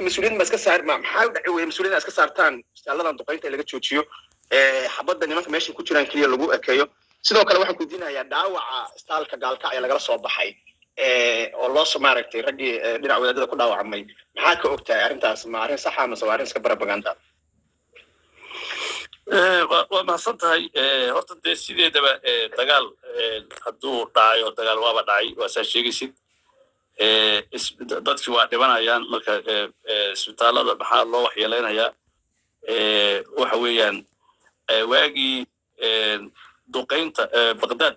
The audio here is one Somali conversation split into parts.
Mas-uuliyad ma iska saar, maxaa u dhaci weye mas-uuliyad iska saartaan isbitaaladan duqeynta in laga joojiyo, xabadda nimanka meesha ku jiraan keliya lagu ekeeyo? Sidoo kale waxaan ku weydiinayaa dhaawaca isbitaalka Gaalkacyo lagala soo baxay oo loo soo maaragtay raggii dhinac wadaadada ku dhaawacmay. Maxaa ka og tahay arrintaas? Ma arrin saxa mase waa arrin iska propaganda? Waa mahadsan tahay. Horta dee sideedaba dagaal hadduu dhacayo, dagaal waaba dhacay, waa saa sheegaysid, dadkii waa dhibanayaan. Marka isbitaalada maxaa loo waxyeeleynayaa? Waxa weeyaan, waagii duqaynta Baqdaad,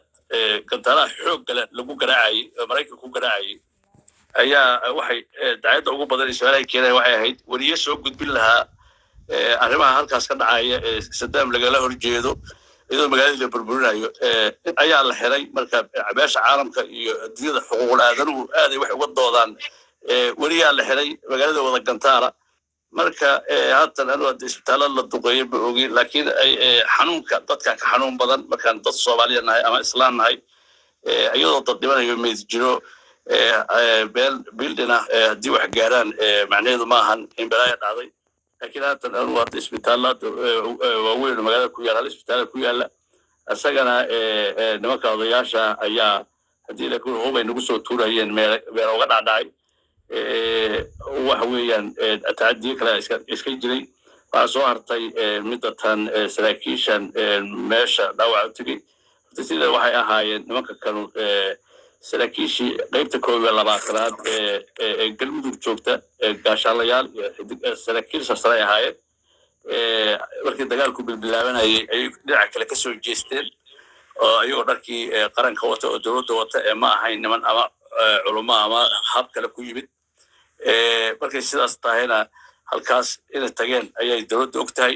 gantaalaha xoog gale lagu garaacayay oo Maraykanka ku garaacayay, ayaa waxay dacayadda ugu badan ee su-aalaha keenaya waxay ahayd weriye soo gudbin lahaa arrimaha halkaas ka dhacaya ee Saddam lagala horjeedo, iyadoo magaaladii la burburinayo, ayaa la xiray. Marka beesha caalamka iyo adduunyada xuquuqul aadanuhu aaday waxay uga doodaan weriyaa la xiray magaalada wada gantaala. Marka haatan anu hadda isbitaalla la duqeeyo ma ogin, laakiin xanuunka dadka ka xanuun badan markaan dad Soomaaliya nahay ama Islaan nahay, iyadoo dad dhibanayo, meyd jiro, meel building ah haddii wax gaaraan, macnaheedu ma ahan in balaaya dhacday. Laakiin haatan anu hadda isbitaallada waaweyn oo magaalada ku yaala, hal isbitaala ku yaala, isagana nimanka odayaasha ayaa haddii laakiin hubay nagu soo tuurayeen meel meel uga dhacdhacay. Waxa weeyaan, tacadiyo kale iska jiray. Waxaa soo hartay midda tan saraakiishan meesha dhaawaca u tegey. Horta sida waxay ahaayeen nimanka kanu saraakiishii qaybta 21aad ee Galmudug joogta, gaashaalayaal iyo saraakiil sarsare ay ahaayeen. Markii dagaalku bilbilaabanayay ayay dhinaca kale kasoo jeesteen oo ayagoo dharkii qaranka wata oo dowladda wata ee ma ahayn niman ama culummo ama hab kale ku yimid. Markay sidaas tahayna, halkaas inay tageen ayay dowladda og tahay.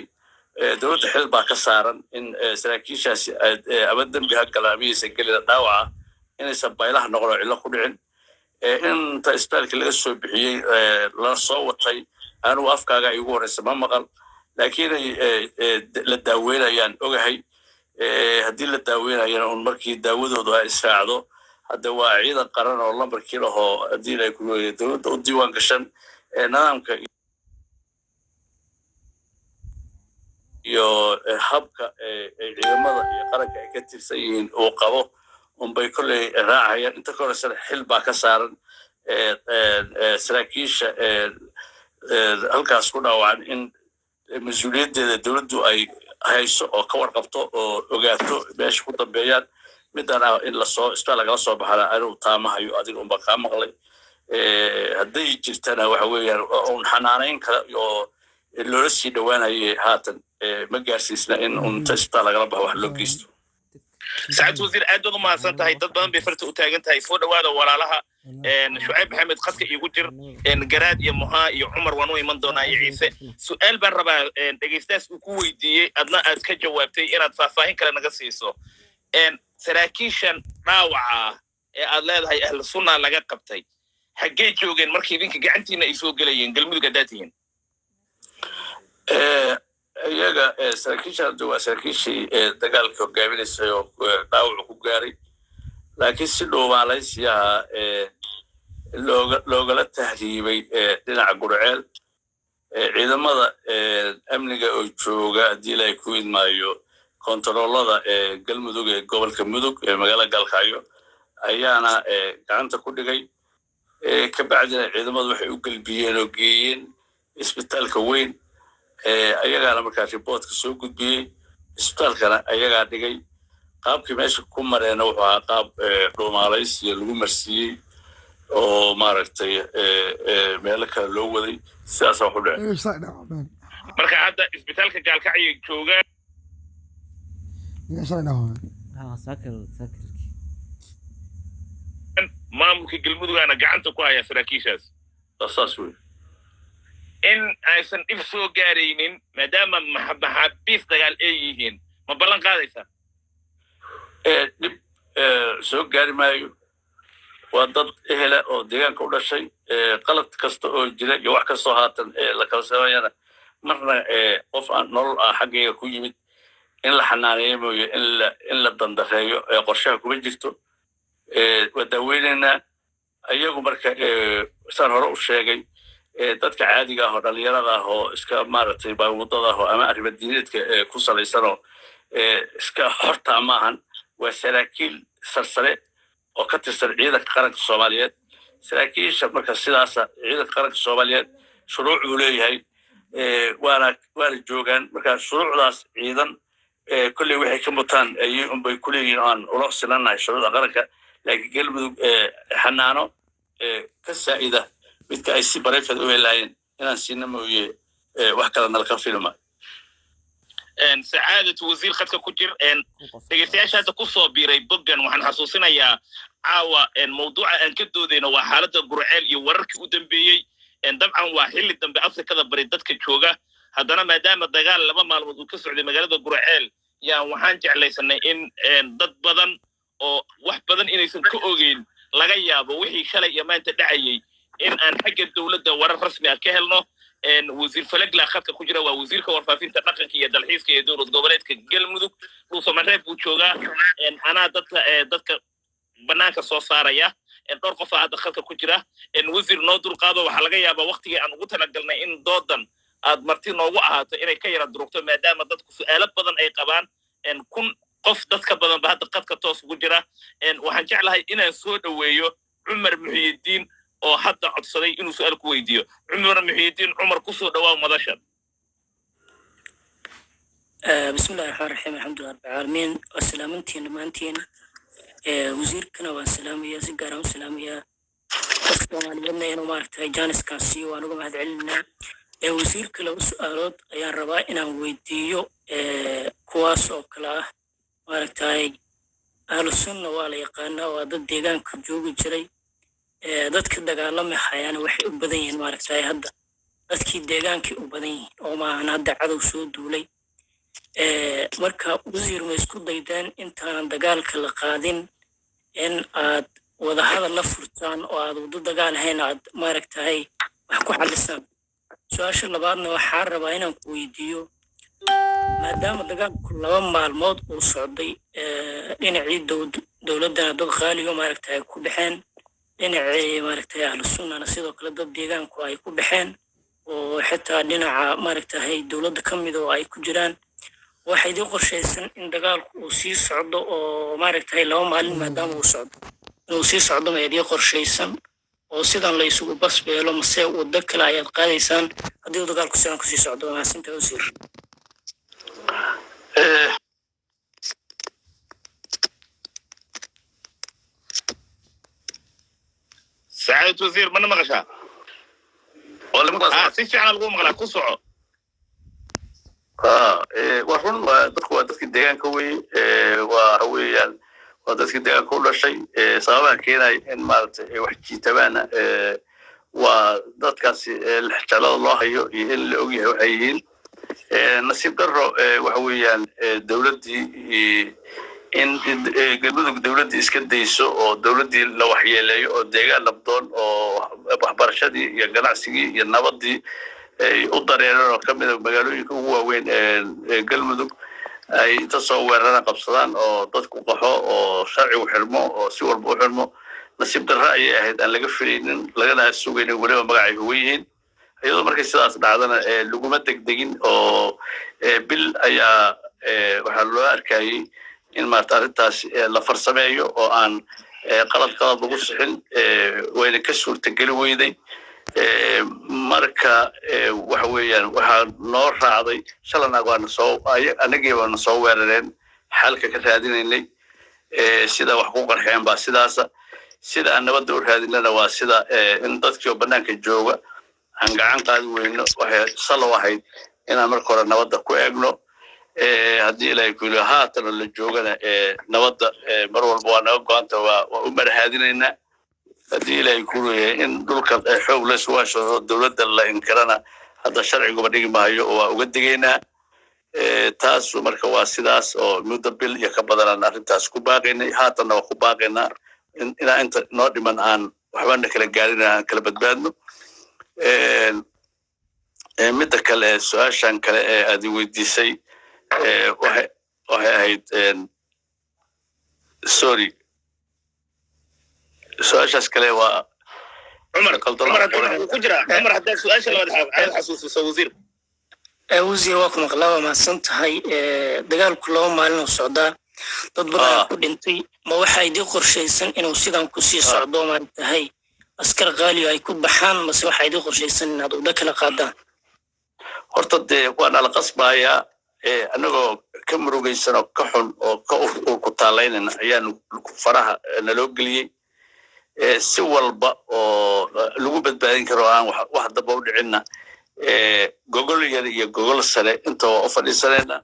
Dowladda xil baa ka saaran in saraakiishaasi ama dembi ha galaan ama yaysan gelina, dhaawaca inaysan baylaha noqon oo cillo ku dhicin. Inta isbitaalka laga soo bixiyey la soo watay, anigu afkaaga igu horeysa ma maqal, laakiin ay la daaweynayaan ogahay. Haddii la daaweynayana un markii daawadoodu ay israacdo, hadda waa ciidan qaran oo lambarkii lahoo haddii ay ku dowladda u diiwaan gashan nidaamka iyo habka ay ciidamada iyo qaranka ay ka tirsan yihiin uu qabo unbay kolley raacayaan. Inta ka horeysana xil baa ka saaran saraakiisha halkaas ku dhaawacan in mas-uuliyaddeeda dowladdu ay hayso oo ka warqabto oo ogaato meesha ku dambeeyaan. Midaan ah in lasoo isbitaal lagala soo baxana, anigu taamahayo adiga unba kaa maqlay. Hadday jirtana waxa weeyaan un xanaanayn kale oo loola sii dhowaanayay haatan ma gaarsiisna in unta isbitaal lagala baxo wax loo geysto. Sacad wasiir, aad baad u mahadsan tahay. Dad badan bay farta u taagan tahay. Soo dhawaada walaalaha. Shucayb Maxamed, khadka iigu jir. Garaad iyo Muhaa iyo Cumar waan u iman doonaa iyo Ciise. Su-aal baan rabaa dhegeystaas uu ku weydiiyey, adna aad ka jawaabtay, inaad faahfaahin kale naga siiso. Saraakiishan dhaawaca ah ee aad leedahay Ahlu Sunna laga qabtay, xaggee joogeen markii idinka gacantiina ay soo gelayeen, Galmudug haddaad tihiin? Iyaga saraakiisha hadda waa saraakiishii dagaalka hogaaminaysay oo dhaawacu ku gaaray, laakiin si dhuumaalaysiyaha looga loogala tahriibay dhinaca Gurceel. Ciidamada amniga oo jooga, haddii Ilaahay ku idmaayo, kontaroolada Galmudug ee gobolka Mudug ee magaalada Gaalkacyo ayaana gacanta ku dhigay. Ka bacdina ciidamadu waxay u gelbiyeen oo geeyeen isbitaalka weyn, ayagaana markaa reportka soo gudbiyey, isbitaalkana ayagaa dhigay. Qaabkii meesha ku mareena wuxuu ahaa qaab dhuumaalaysiya lagu marsiiyey oo maaragtay meelo kale loo waday. Sidaasa wax u dhacay. Marka hadda isbitaalka Gaalkacyo joogaan? Ah, saakir saakirki. Maamulka Galmudugaana gacanta ku haya saraakiishaas? Saas wey. In aysan dhib soo gaaraynin maadaama maxaabiis dagaal ay yihiin, ma ballan qaadaysaa? Dhib soo gaari maayo. Waa dad ehela oo deegaanka u dhashay. Qalad kasta oo jira iyo wax kastoo haatan la kala sameeyana, marna qof aan nolol ah xaggayga ku yimid in la xanaaneeyo mooye in la dandareeyo qorshaha kuma jirto. Waa daaweynaynaa iyagu. Marka saan hore u sheegay, Dadka caadiga ah oo dhalinyarada ah oo iska maaragtay baawadada ah oo ama arrimo diineedka ku salaysanoo iska xortaa maahan. Waa saraakiil sarsare oo ka tirsan ciidanka qaranka Soomaaliyeed. Saraakiisha marka sidaasa ciidanka qaranka Soomaaliyeed shuruuc uu leeyahay, waana joogaan. Marka shuruucdaas ciidan kolley waxay ka mutaan ayay unbay ku leeyihiin oo aan ula sinannahay shuruucda qaranka. Laakiin Galmudug xanaano ka saa'ida midka ay si private u helaayeen inaan siina mooye, wax kale nalka filma. Sacaadatu wasiir, khadka ku jir. Dhegeystayaasha hadda kusoo biiray boggan, waxaan xasuusinayaa caawa mawduuca aan ka doodayno waa xaaladda Gurceel iyo wararkii u dambeeyey. Dabcan waa xilli dambe Afrikada Bari dadka jooga. Haddana maadaama dagaal 2 maalmood uu ka socday magaalada Gurceel, yaan waxaan jeclaysanay in dad badan oo wax badan inaysan ka ogeyn laga yaabo wixii shalay iyo maanta dhacayay in aan xagga dowladda warar rasmi ah ka helno. Wasiir Falagla khadka ku jira, waa wasiirka warfaafinta, dhaqanka iyo dalxiiska iyo dowlad goboleedka Galmudug. Dhuusamareeb buu joogaa. Anaa dadka banaanka soo saaraya. Dhowr qofaa hadda khadka ku jira. Wasiir, noo dulqaado. Waxaa laga yaabaa waktigii aan ugu talagalnay in doodan aad marti noogu ahaato inay ka yara durugto, maadaama dadku su'aalo badan ay qabaan. 1000 qof dadka badan ba hadda khadka toos ugu jira. Waxaan jeclahay inaan soo dhoweeyo Cumar Muxiyidiin oo hadda codsaday inuu su'aal ku weydiiyo. Cumar Muxiyidiin Cumar, kusoo dhawaa madasha. بسم الله الرحمن الرحيم، الحمد لله رب العالمين، wasalaamantiin dhammaantiin. Wasiirkana waan salaamayaa, si gaar aan u salaamayaa. Dadka Soomaaliyeedna inuu maaragtay jaaniskaas siiyo waan uga mahad celinaa. Wasiirka laba su-aalood ayaan rabaa inaan weydiiyo, kuwaas oo kale ah: maaragtay, Ahlu Sunna waa la yaqaanaa, waa dad deegaanka joogi jiray. Dadka dagaalami hayaana waxay u badan yihiin, maaragtay, hadda dadkii deegaankii u badan yihiin oo maahan hadda cadow soo duulay. Marka wasiir, ma isku daydeen intaanan dagaalka la qaadin in aad wadahadal la furtaan oo aad waddo dagaal ahayn aad maaragtay wax ku xalisaan? Su-aasha labaadna waxaa rabaa inaan ku weydiiyo: maadaama dagaalku 2 maalmood uu socday, dhinacii dowladdana dad qaaliyo maaragtay ku baxeen, dhinacii maaragtay Ahlu Sunnana sidoo kale dad deegaanku ay ku baxeen, oo xitaa dhinaca maaragtay dowladda ka mida oo ay ku jiraan, waxaa idiin qorshaysan in dagaalku uu sii socdo oo maaragtay 2 maalin maadaama uu socdo inuu sii socdo, ma idiin qorshaysan oo sidan la isugu basbeelo, mase waddo kale ayaad qaadaysaan haddii uu dagaalku sidan kusii socdo? Waa mahadsantahay, wasiir. Sacaadatu wasiir, mana maqashaa? Waa la maqlaa. Ah, si fiican lagu maqlaa, ku soco. Waa run, waa dadku waa dadkii deegaanka wey, waa weeyaan waa dadkii deegaanka u dhashay. Sababaha keenaya in maaragtay ay wax jiitamaana waa dadkaasi lexjeclada loo hayo iyo in la ogyahay waxay yihiin. Nasiib darro, waxa weeyaan dowladdii in Galmudug dowladdii iska dayso oo dowladdii la waxyeeleeyo oo deegaan nabdoon oo waxbarashadii iyo ganacsigii iyo nabaddii ay u dareereen oo kamid a magaalooyinka ugu waaweyn ee Galmudug ay inta soo weeraraan qabsadaan oo dadku qaxo oo sharcigu xirmo oo si walba u xirmo, nasiib darro ayay ahayd aan laga filaynin lagana sugaynin, weliba magacay huwan yihiin. Iyadoo markay sidaas dhacdana laguma degdegin oo bil ayaa waxaa loo arkayay in maarata arrintaas la farsameeyo oo aan qalad qalad lagu sixin, wayna ka suurtageli weyday. Marka waxa weeyaan waxaa noo raacday shalana waana soo anagii waana soo weerareen, xalka ka raadinaynay. Sida wax ku qarxeen baa sidaasa, sida aan nabadda u raadinana waa sida in dadkii oo banaanka jooga aan gacan qaadi weyno. Waxay salow ahayd inaan marka hore nabadda ku eegno. Haddii Ilaahay ku yidhi haatan oo la joogana nabadda mar walba waa naga go-anta, waa u marhaadinaynaa. Haddii Ilaahay ku leeyahay in dhulka xoog la isugu hashado, dowladda la inkirana, hadda sharciguba dhigi maayo oo waa uga digaynaa. Taasu marka waa sidaas oo muddo bil iyo ka badan aan arrintaas ku baaqaynay, haatanna waa ku baaqaynaa inaa inta noo dhiman aan waxbana kala gaarin, aan kala badbaadno. Midda kale, su-aashan kale ee aad i weydiisay waxay ahayd, sorry, su-aashaas kale waa Cumar. Qaldan. Cumar, hadduu wuxuu ku jiraa. Cumar, haddaad su-aasha labaad aad xasuusiso wasiir. Wasiir, waa ku maqlaa, waa mahadsan tahay. Dagaalku 2 maalin oo socdaa, dad badan ku dhintay. Ma waxaa idii qorshaysan inuu sidan kusii socdo, maaragtahay, askar qaaliyo ay ku baxaan, mase waxaa idii qorshaysan inaad udha kala qaadaan? Horta dee waa nala qasbayaa. Annagoo ka murugaysan oo ka xun oo ka ku taalaynayna ayaanu faraha naloo geliyey. Si walba oo lagu badbaadin karo aan wax daba u dhicinna, gogol yar iyo gogol sare inta waa u fadhiisanayna,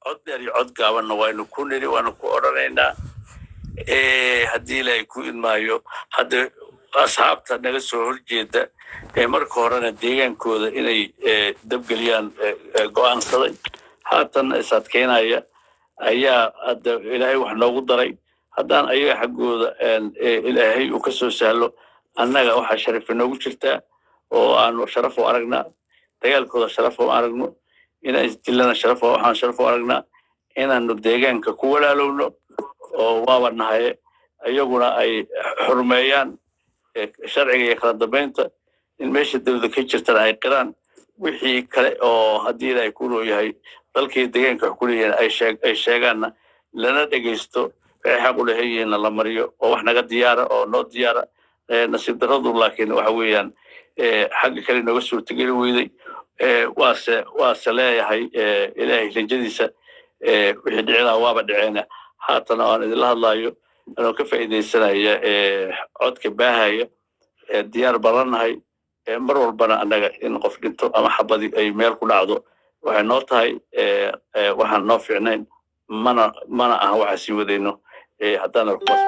cod dheer iyo cod gaabanna waynu ku niri, waanu ku odhanaynaa. Haddii Ilaahay ku idmaayo, hadda asxaabta naga soo horjeeda ee marka horena deegaankooda inay dabgeliyaan go'aansaday, haatanna is adkeynaya, ayaa hadda Ilaahay wax noogu daray. Haddaan ayaga xaggooda Ilaahay uu ka soo sahlo, annaga waxaa sharaf inoogu jirtaa oo aanu sharaf u aragnaa dagaalkooda, sharaf u aragno inaan isdilana, sharaf waxaan sharaf u aragnaa inaanu deegaanka ku walaalowno oo waaba nahaye, iyaguna ay xurmeeyaan sharciga iyo kala dambeynta, in meesha dawladda ka jirtana ay qiraan, wixii kale oo haddii Ilaahay ku yahay dalkii deegaanka wax ku leeyihiin ay sheegaanna lana dhegaysto, waxay xaq u leeyihiinna la mariyo, oo wax naga diyaara oo noo diyaara. Nasiib darradu laakiin waxa weeyaan xagga kale nooga suurtageli weyday. Waase leeyahay Ilaahay rajadiisa, wixii dhici lahaa waaba dhaceena. Haatana aan idinla hadlayo anoo ka faa'iidaysanaya codka baahaya, diyaar barannahay. Mar walbana annaga in qof dhinto ama xabadi ay meel ku dhacdo waxay noo tahay waxaan noo fiicnayn, mana aha waxaa sii wadayno haddaana kuwaas.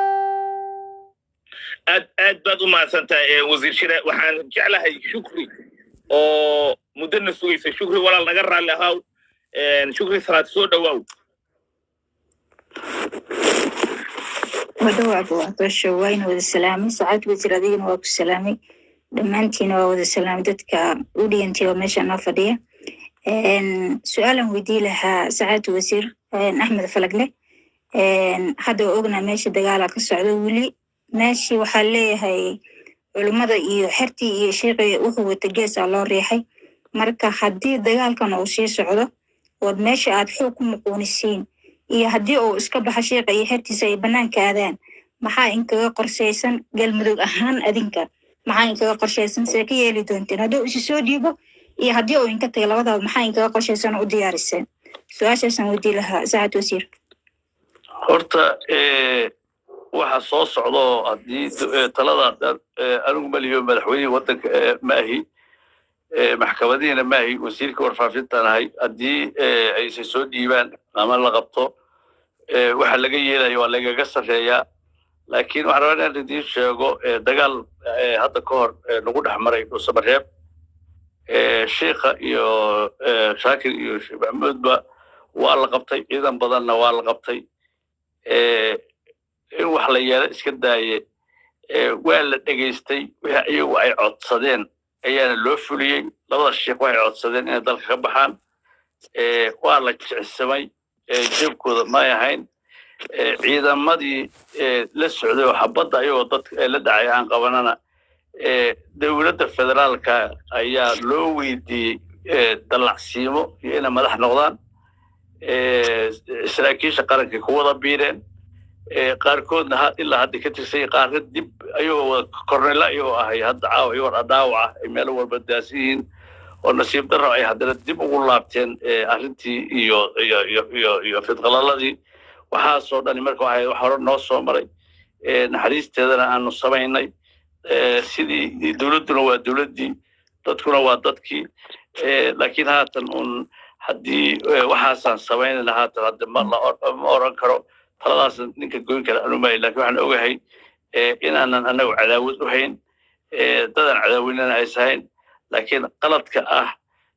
Aad aad baad u mahadsantahay, wasiir Shire. Waxaan jeclahay Shukri oo muddona sugaysa. Shukri, walaal, naga raalli ahaw. Shukri Salaad, soo dhowaaw. Wadhawaaba waxbarasho, wayna wada salaamay. Sacaad wasiir, adigana waa ku salaamay, dhammaantiina waa wada salaamay dadka u dhigantay oo meesha noo fadhiya. Su-aalan weydii lahaa sacaad wasiir Axmed Falagle. Hadda waa ognaa meesha dagaala ka socdo weli. Meeshii waxaa leeyahay culummada iyo xertii iyo sheekii wuxuu wata geesaa loo riixay. Marka haddii dagaalkan uu sii socdo ood meesha aad xoog ku muquunisiin, iyo haddii uu iska baxo sheekha iyo xertiisa ay banaanka aadaan, maxaa inkaga qorshaysan Galmudug ahaan adinka? Maxaa inkaga qorshaysan? See ka yeeli doonteen haddii uu isi soo dhiibo iyo haddii uu inka taga labadaba? Maxaa inkaga qorshaysan oo u diyaariseen? Su-aashaasaan weydii lahaa, saacad wasiir. Horta waxa soo socdo haddii talada anigu maliyo madaxweynihii waddanka maahi, maxkamadihiina maahi, wasiirka warfaafintaan ahay. Haddii aysan soo dhiibaan ama la qabto, waxa laga yeelaya waa lagaga sarreeyaa. Laakiin waxaan rabaa inaan idiin sheego dagaal hadda ka hor nagu dhex maray Dhuusamareeb, sheikha iyo Shaakir iyo Sheekh Maxamuudba waa la qabtay, ciidan badanna waa la qabtay. In wax la yeelo iska daaye, waa la dhegaystay wixii iyagu ay codsadeen ayaana loo fuliyey. Labada sheikh waxay codsadeen inay dalka ka baxaan. Waa la jicsamay, jeebkooda may ahayn. Ciidamadii la socday oo xabadda ayagoo dadka la dhacay aan qabanana, dowladda federaalka ayaa loo weydiiyey dallacsiimo iyo inay madax noqdaan. Saraakiisha qaranka ku wada biireen, qaarkoodna ilaa hadda ka tirsay, qaarna dib ayagoo wada korneyla iyagoo ahay hadda caawa iyagoo dhaawac ah ay meelo walba daasan yihiin, oo nasiib darro ay haddana dib ugu laabteen arrintii iyo fidqalaladii. Waxaasoo dhani marka waxay wax hore noo soo maray, naxariisteedana aanu samaynay. Sidii dowladduna waa dowladdii, dadkuna waa dadkii. Laakiin haatan un haddii waxaasaan samaynayna haatan hadda ma oran karo, taladaas ninka goyn kara anu maayo. Lakin waxaan ogahay inaanan annagu cadaawad u hayn, dadaan cadaaweynana aysan hayn, laakiin qaladka ah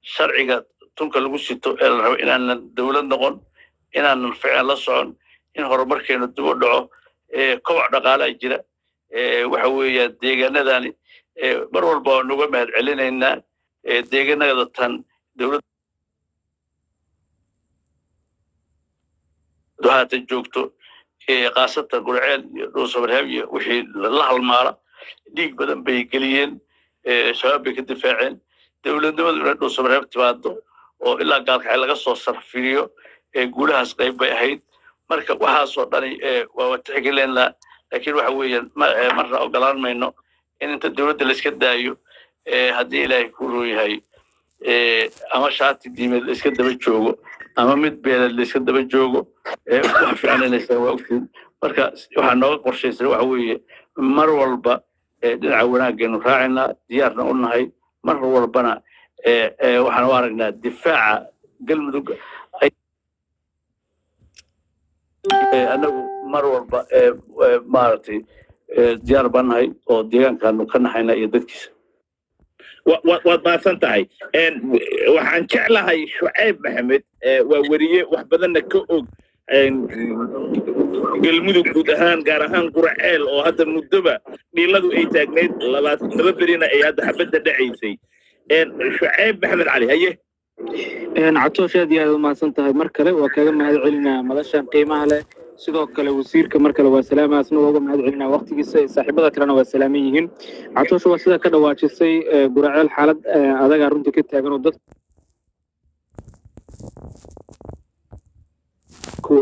sharciga tunka lagu sito ee la rabo inaanan dowlad noqon, inaanan ficlan la socon, in horumarkeenu dib u dhaco, koboc dhaqaalaa jira. Waxa weeyaan deegaanadani mar walba waan uga mahad celinaynaa deegaanada tan dowladdu haatan joogto, khaasatan Gurceel iyo Dhuusamareeb iyo wixii la halmaala. Dhiig badan bay geliyeen, Shabaab bay ka difaaceen. Dowladnimadu inay Dhuusamareeb timaado oo ilaa Gaalkacay laga soo sarfiriyo, guulahaas qayb bay ahayd. Marka waxaasoo dhani waa tixgelinaa, laakiin waxa weeyaan marna ogolaan mayno in inta dowladda la iska daayo, haddii Ilaahay ku roon yahay, ama shaati diimeed la iska daba joogo ama mid beeleed la iska daba joogo. Wax fiican inaysan waa ogtiin. Marka waxaa nooga qorshaysan waxa weeye mar walba dhinaca wanaaggeenu raacinaa, diyaarna u nahay. Mar walbana waxaan u aragnaa difaaca Galmudug anagu mar walba maaragtay diyaar baan nahay oo deegaankaanu ka naxayna iyo dadkiisa. Waad mahadsan tahay. Waxaan jeclahay Shucayb Maxamed, waa weriye wax badanna ka og Galmudug guud ahaan, gaar ahaan Guraceel oo hadda muddoba dhiiladu ay taagnayd, 22 berina ay hadda xabadda dhacaysay. Shucayb Maxamed Cali, haye. Catoosh, aad iyo aad umahadsan tahay. Mar kale waa kaga mahad celinaa madashan qiimaha leh. Sidoo kale wasiirka mar kale waa salaama, asna waa uga mahad celinaa waqtigiisa, saaxiibada kalena waa salaaman yihiin. Catoosh, waa sida ka dhawaajisay, Guraceel xaalad adagaa runtii ka taagan oo dadku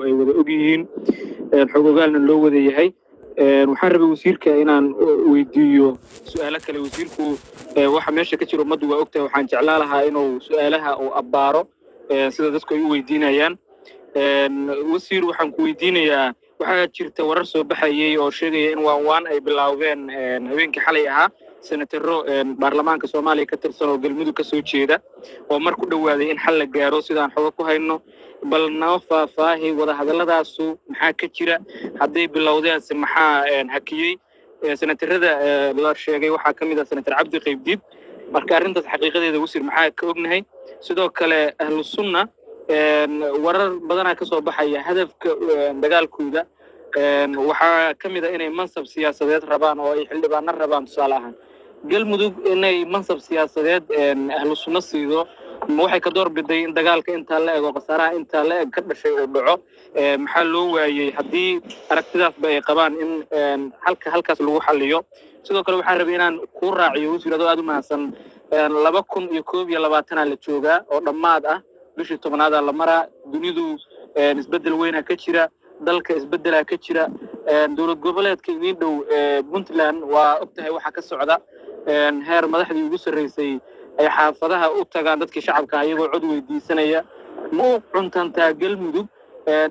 ay wada og yihiin, xog ogaalna loo wada yahay. Waxaan rabay wasiirka inaan weydiiyo su-aalo kale. Wasiirku, waxa meesha ka jira ummaddu waa ogtahay. Waxaan jeclaa lahaa inuu su-aalaha uu abbaaro sida dadku ay u weydiinayaan. Wasiir, waxaan ku weydiinayaa, waxaa jirta warar soo baxayay oo sheegaya in waan waan ay bilaawdeen habeenkii xalay ahaa senataro baarlamaanka Soomaaliya ka tirsan oo Galmudug ka soo jeeda oo mar ku dhowaaday in xal la gaaro, sidaan xogo ku hayno. Bal noo faahfaahi wadahadalladaasu maxaa ka jira? Hadday bilowdeense maxaa hakiyey? Senatarada la sheegay waxaa ka mid ah Senator Cabdi Qaybdiid. Marka arrintaas xaqiiqadeeda, wasiir, maxaa ka ognahay? Sidoo kale Ahlu Sunna warar badanaa kasoo baxaya hadafka dagaalkooda. Waxaa ka mid ah inay mansab siyaasadeed rabaan oo ay xildhibaano rabaan. Tusaale ahaan, Galmudug inay mansab siyaasadeed Ahlu Sunna siido, ma waxay ka door biday in dagaalka intaa la eg oo khasaaraha intaa la eg ka dhashay uu dhaco? Maxaa loo waayey haddii aragtidaasba ay qabaan in halka halkaas lagu xaliyo? Sidoo kale waxaan rabay inaan kuu raaciyo, wasiir, adoo aad u mahadsan, 2021-aa la joogaa oo dhammaad ah, bishii 10-aadaa la maraa. Dunidu isbeddel weynaa ka jira, dalka isbeddelaa ka jira. Dowlad goboleedka idiin dhow Puntland waa og tahay waxa ka socda, heer madaxdii ugu sarreysay ay xaafadaha u tagaan dadkii shacabka ah iyagoo cod weydiisanaya. Ma u cuntantaa Galmudug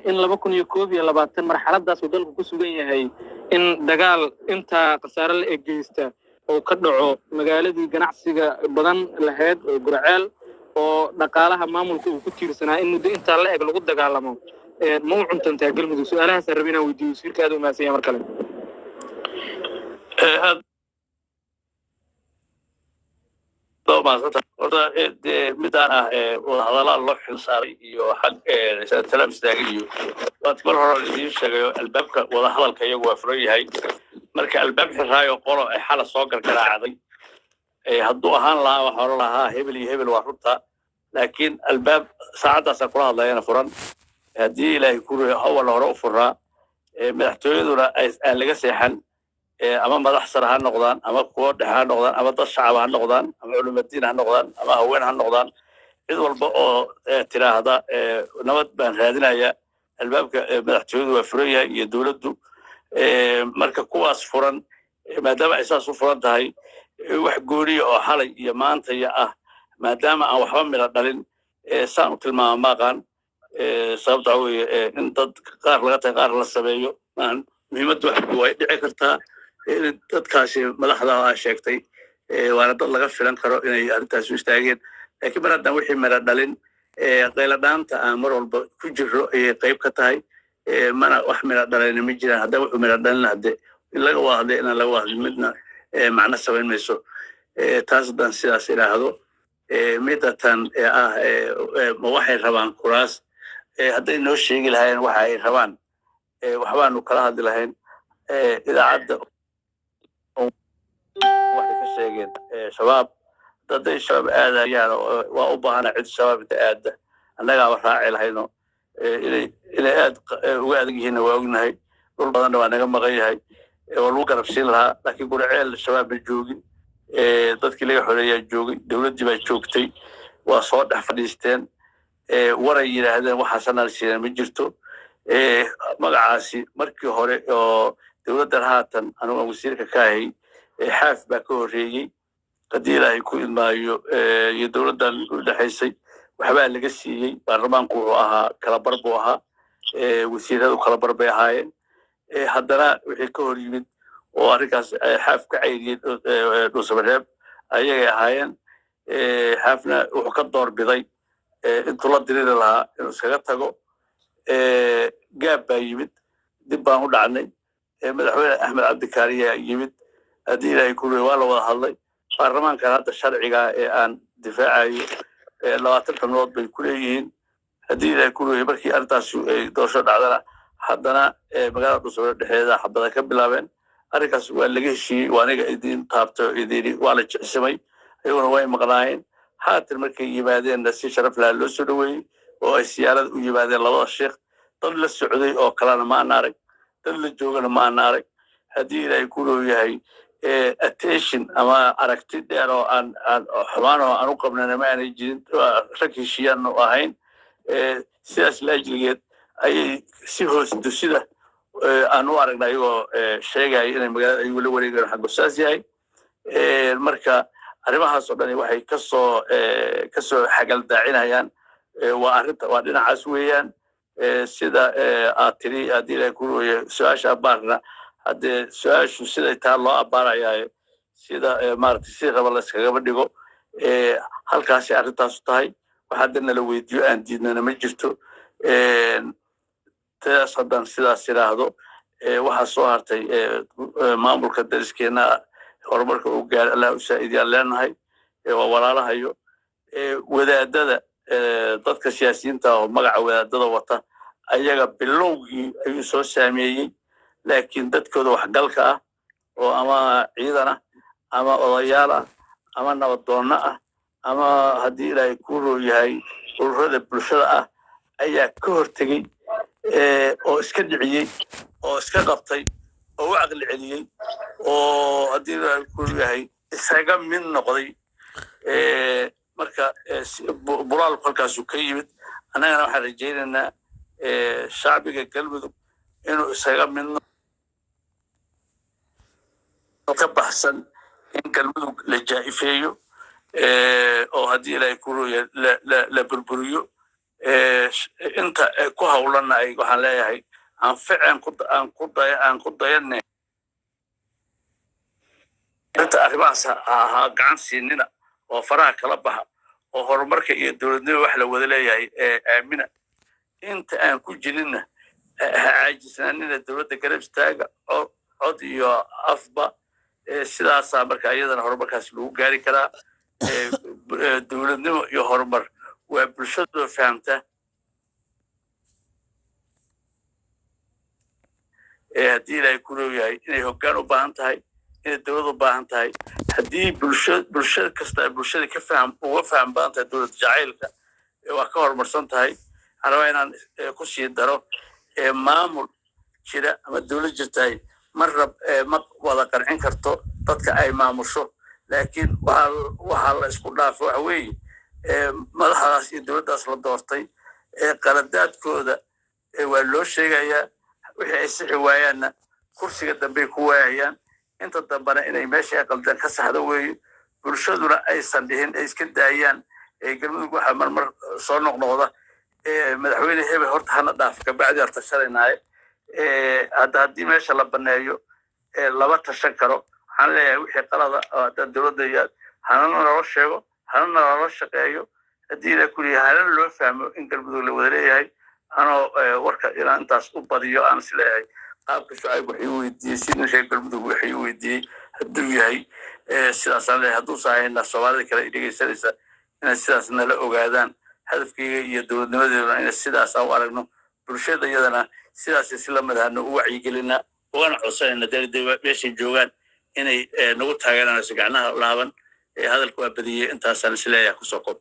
in 2021 marxaladaas uu dalku ku sugan yahay in dagaal intaa khasaare la eg geysta oo ka dhaco magaaladii ganacsiga badan lahayd oo Gurceel oo dhaqaalaha maamulka uu ku tiirsanaa, in muddo intaa la eg lagu dagaalamo? Ma u cuntantaa Galmudug? Su-aalahaasaan rabay inaan weydiiyo wasiirka. Aad u mahadsan yahay mar kale. Aad baa umahadsantahay. Horta dee midaan ah wadahadallaa loo xilsaaray iyo xag salaam istaagay iyo waad mar hore idiin sheegayo, albaabka wadahadalka iyagu waa furan yahay. Marka albaab xiraayo qolo ay xala soo gargaraacday hadduu ahaan lahaa, waxaa oran lahaa hebel iyo hebel, waa runta. Laakiin albaab saacaddaasaan kula hadlayana furan, haddii Ilaahay ku ruyo awal hore u furaa, madaxtooyaduna aan laga seexan, ama madax sare ha noqdaan ama kuwo dhexe ha noqdaan ama dad shacab ha noqdaan ama culimadiin ha noqdaan ama haween ha noqdaan, cid walba oo tiraahda nabad baan raadinaya, albaabka madaxtooyadu waa furan yahay iyo dowladdu. Marka kuwaas furan, maadaama ay saas u furan tahay, wax gooniya oo xalay iyo maanta iyo ah, maadaama aan waxba midho dhalin, saan u tilmaama maaqaan. Sababta waxa weeye in dad qaar laga tahay qaar la sameeyo maahan. Muhiimaddu waxa way dhici kartaa in dadkaasi madaxda aa sheegtay, waana dad laga filan karo inay arrintaasi u istaageen. Laakiin mar haddaan wixii midho dhalin, qayladhaanta aan mar walba ku jirro ayay qayb ka tahay. Mana wax midho dhalina ma jiraan. Haddaan wuxuu midho dhalin, hadde in laga wada hadlay inaan laga wada hadlin midna macno samayn mayso. Taas haddaan sidaas idhaahdo, midda tan ah ma waxay rabaan kuraas, hadday noo sheegi lahaayeen waxa ay rabaan, waxbaanu kala hadli lahayn. Idaacadda waxay ka sheegeen Shabaab, hadday Shabaab aadayaan waa u baahana cid Shabaab inta aada annagaaba raaci lahayno. Inay aad uga adag yihiinna waa ognahay, dhul badanna waa naga maqan yahay. Waa lagu garabsiin lahaa, laakiin Guriceel Shabaab ma joogin. Dadkii laga xoreeyaa joogay, dowladdii baa joogtay, waa soo dhex fadhiisteen. Waray yidhaahdeen waxaasanaan siiyeen ma jirto. Magacaasi markii hore oo dowladdan haatan anigu aan wasiirka ka ahay, Xaaf baa ka horreeyey, haddii Ilaahay ku idmaayo, iyo dowladdan u dhexaysay waxbaa laga siiyey. Baarlamaanku wuxuu ahaa kalabar buu ahaa, wasiiradu kalabar bay ahaayeen. Haddana wixii ka hor yimid oo arrinkaas Xaaf ka cayriyey Dhuusamareeb ayagay ahaayeen. Xaafna wuxuu ka doorbiday intuu la diriri lahaa inuu iskaga tago. Gaab baa yimid, dib baan u dhacnay. Madaxweyne Axmed Cabdikaariyaa yimid, haddii Ilaahay ku waa la wada hadlay. Baarlamaankan hadda sharciga ee aan difaacayo 20 xubnood bay ku leeyihiin, haddii Ilaahay ku leeyahay. Markii arrintaas ay doorasho dhacdana, haddana magaalada Dhuusamareeb dhexdeeda xabada ka bilaabeen. Arrinkaas waa laga heshiiyey, waa aniga idin taabtay oo idin waa la jecsimay, ayaguna way maqnaayeen. Haatan markay yimaadeenna si sharaf laha loo soo dhoweeyey oo ay siyaarada u yimaadeen labada sheekh. Dad la socday oo kalena ma ana arag, dad la joogana ma ana arag. Haddii Ilaahay ku leeyahay, attention ama aragti dheer oo aan xumaan oo aan u qabnana ma aanay jirin, rag heshiiyaan u ahayn. Sidaas laajligeed ayay si hoos dusida aan u aragnay ayagoo sheegaya inay magaalada ayagu la wareegeen, xaggu saas yahay. Marka arrimahaas oo dhani waxay kasoo xagaldaacinayaan waa arrinta, waa dhinacaas weeyaan. Sida aad tiri, haddii Ilahay ku rooya su-aasha abaarna, haddee su-aashu siday taa loo abaarayaayo, sida maaragtay si raba la iskagaba dhigo, halkaasay arrintaasu tahay. Wax hadda nala weydiiyo aan diidnana ma jirto. Taas haddaan sidaas idhaahdo, waxaa soo hartay maamulka dariskeena horumarka uu gaaray Allah u saa'idiyaan leenahay, waa walaalahayo. Wadaadada, dadka siyaasiyiinta oo magaca wadaadada wata, ayaga bilowgii ayuu soo saameeyey, laakiin dadkooda waxgalka ah oo ama ciidan ah ama odayaal ah ama nabadoonno ah ama haddii Ilaahay ku roo yahay ururada bulshada ah ayaa ka hortegey oo iska dhiciyey oo iska qabtay oo u caqli celiyey oo haddii Ilaahay ku yahay isaga mid noqday. Marka bulaalku halkaasuu ka yimid. Annagana waxaan rajaynaynaa shacbiga Galmudug inuu isaga mid ka baxsan in Galmudug la jaa'ifeeyo oo haddii Ilaahay ku rooya la burburiyo. Inta ku hawlanna ay waxaan leeyahay aan ficen aan ku dayanne inta arrimahaas ha gacan siinina oo faraha kala baxa oo horumarka iyo dowladnimo wax la wada leeyahay ee aamina. Inta aan ku jirinna ha caajisnaanina, dowladda garab istaaga cod iyo afba. Sidaasaa marka iyadana horumarkaas lagu gaari karaa. Dowladnimo iyo horumar waa bulshadoo fahamta haddii Ilaahay ku leeyahay inay hoggaan u baahan tahay, inay dowlad u baahan tahay. Haddii bulsho kasta ay bulshada ka faham uga faham badan tahay dowlad jacaylka, waa ka horumarsan tahay. Waxaan rabaa inaan ku sii daro, maamul jira ama dowlad jirtahay mar rab ma wada qancin karto dadka ay maamusho, laakiin waxaa la isku dhaafo waxa weeye madaxdaas iyo dowladdaas la doortay qaladaadkooda waa loo sheegayaa. Wixii ay sixi waayaanna kursiga dambey ku waayayaan. Inta dambena inay meesha ay qaldeen ka saxdo weeye, bulshaduna aysan dhihin ay iska daayaan. Galmudug waxaa marmar soo noqnoqda madaxweyne hebel horta hana dhaaf, kabacdi aan tashanaynaye. Hadda haddii meesha la baneeyo lama tashan karo. Waxaan leeyahay wixii qalada oo hadda dowladda iyo hanana naloo sheego, hanana naloo shaqeeyo, haddii la kuliya hanana loo fahmo in Galmudug la wada leeyahay. Anoo warka inaan intaas u badiyo aan is leeyahay qaabka Shucayb wax ii weydiiyey, si nin reer Galmudug wax ii weydiiyey hadduu yahay, sidaasaan leeyahay. Hadduusan hayna Soomaalida kale ay dhegeysanaysa inay sidaas nala ogaadaan hadafkayga iyo dowladnimadeeduna inay sidaas aan u aragno, bulshada iyadana sidaas isla madahano u wacyigelinaa ugana codsanayna dee meeshay joogaan inay nagu taageeraan aysan gacnaha laaban. Hadalka waa badiyey, intaasaan is leeyahay kusoo kob.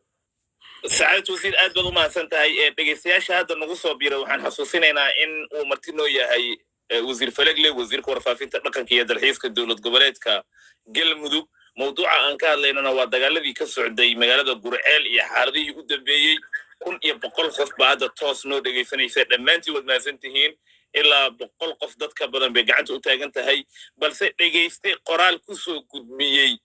Sacaadad wasiir, aad baad u mahadsan tahay. Dhegeystayaasha hadda nagu soo biiray waxaan xasuusinaynaa in uu marti noo yahay. Wasiir Falegle, wasiirka warfaafinta, dhaqanka iyo dalxiiska dowlad goboleedka Galmudug. Mawduuca aan ka hadlaynana waa dagaaladii ka socday magaalada Gurceel iyo xaaladihii u dambeeyey. 1100 qof baa hadda toos noo dhegaysanaysa. Dhammaantiin waad mahadsan tihiin. Ilaa 100 qof, dad ka badan bay gacanta u taagan tahay, balse dhegayste qoraal kusoo gudbiyey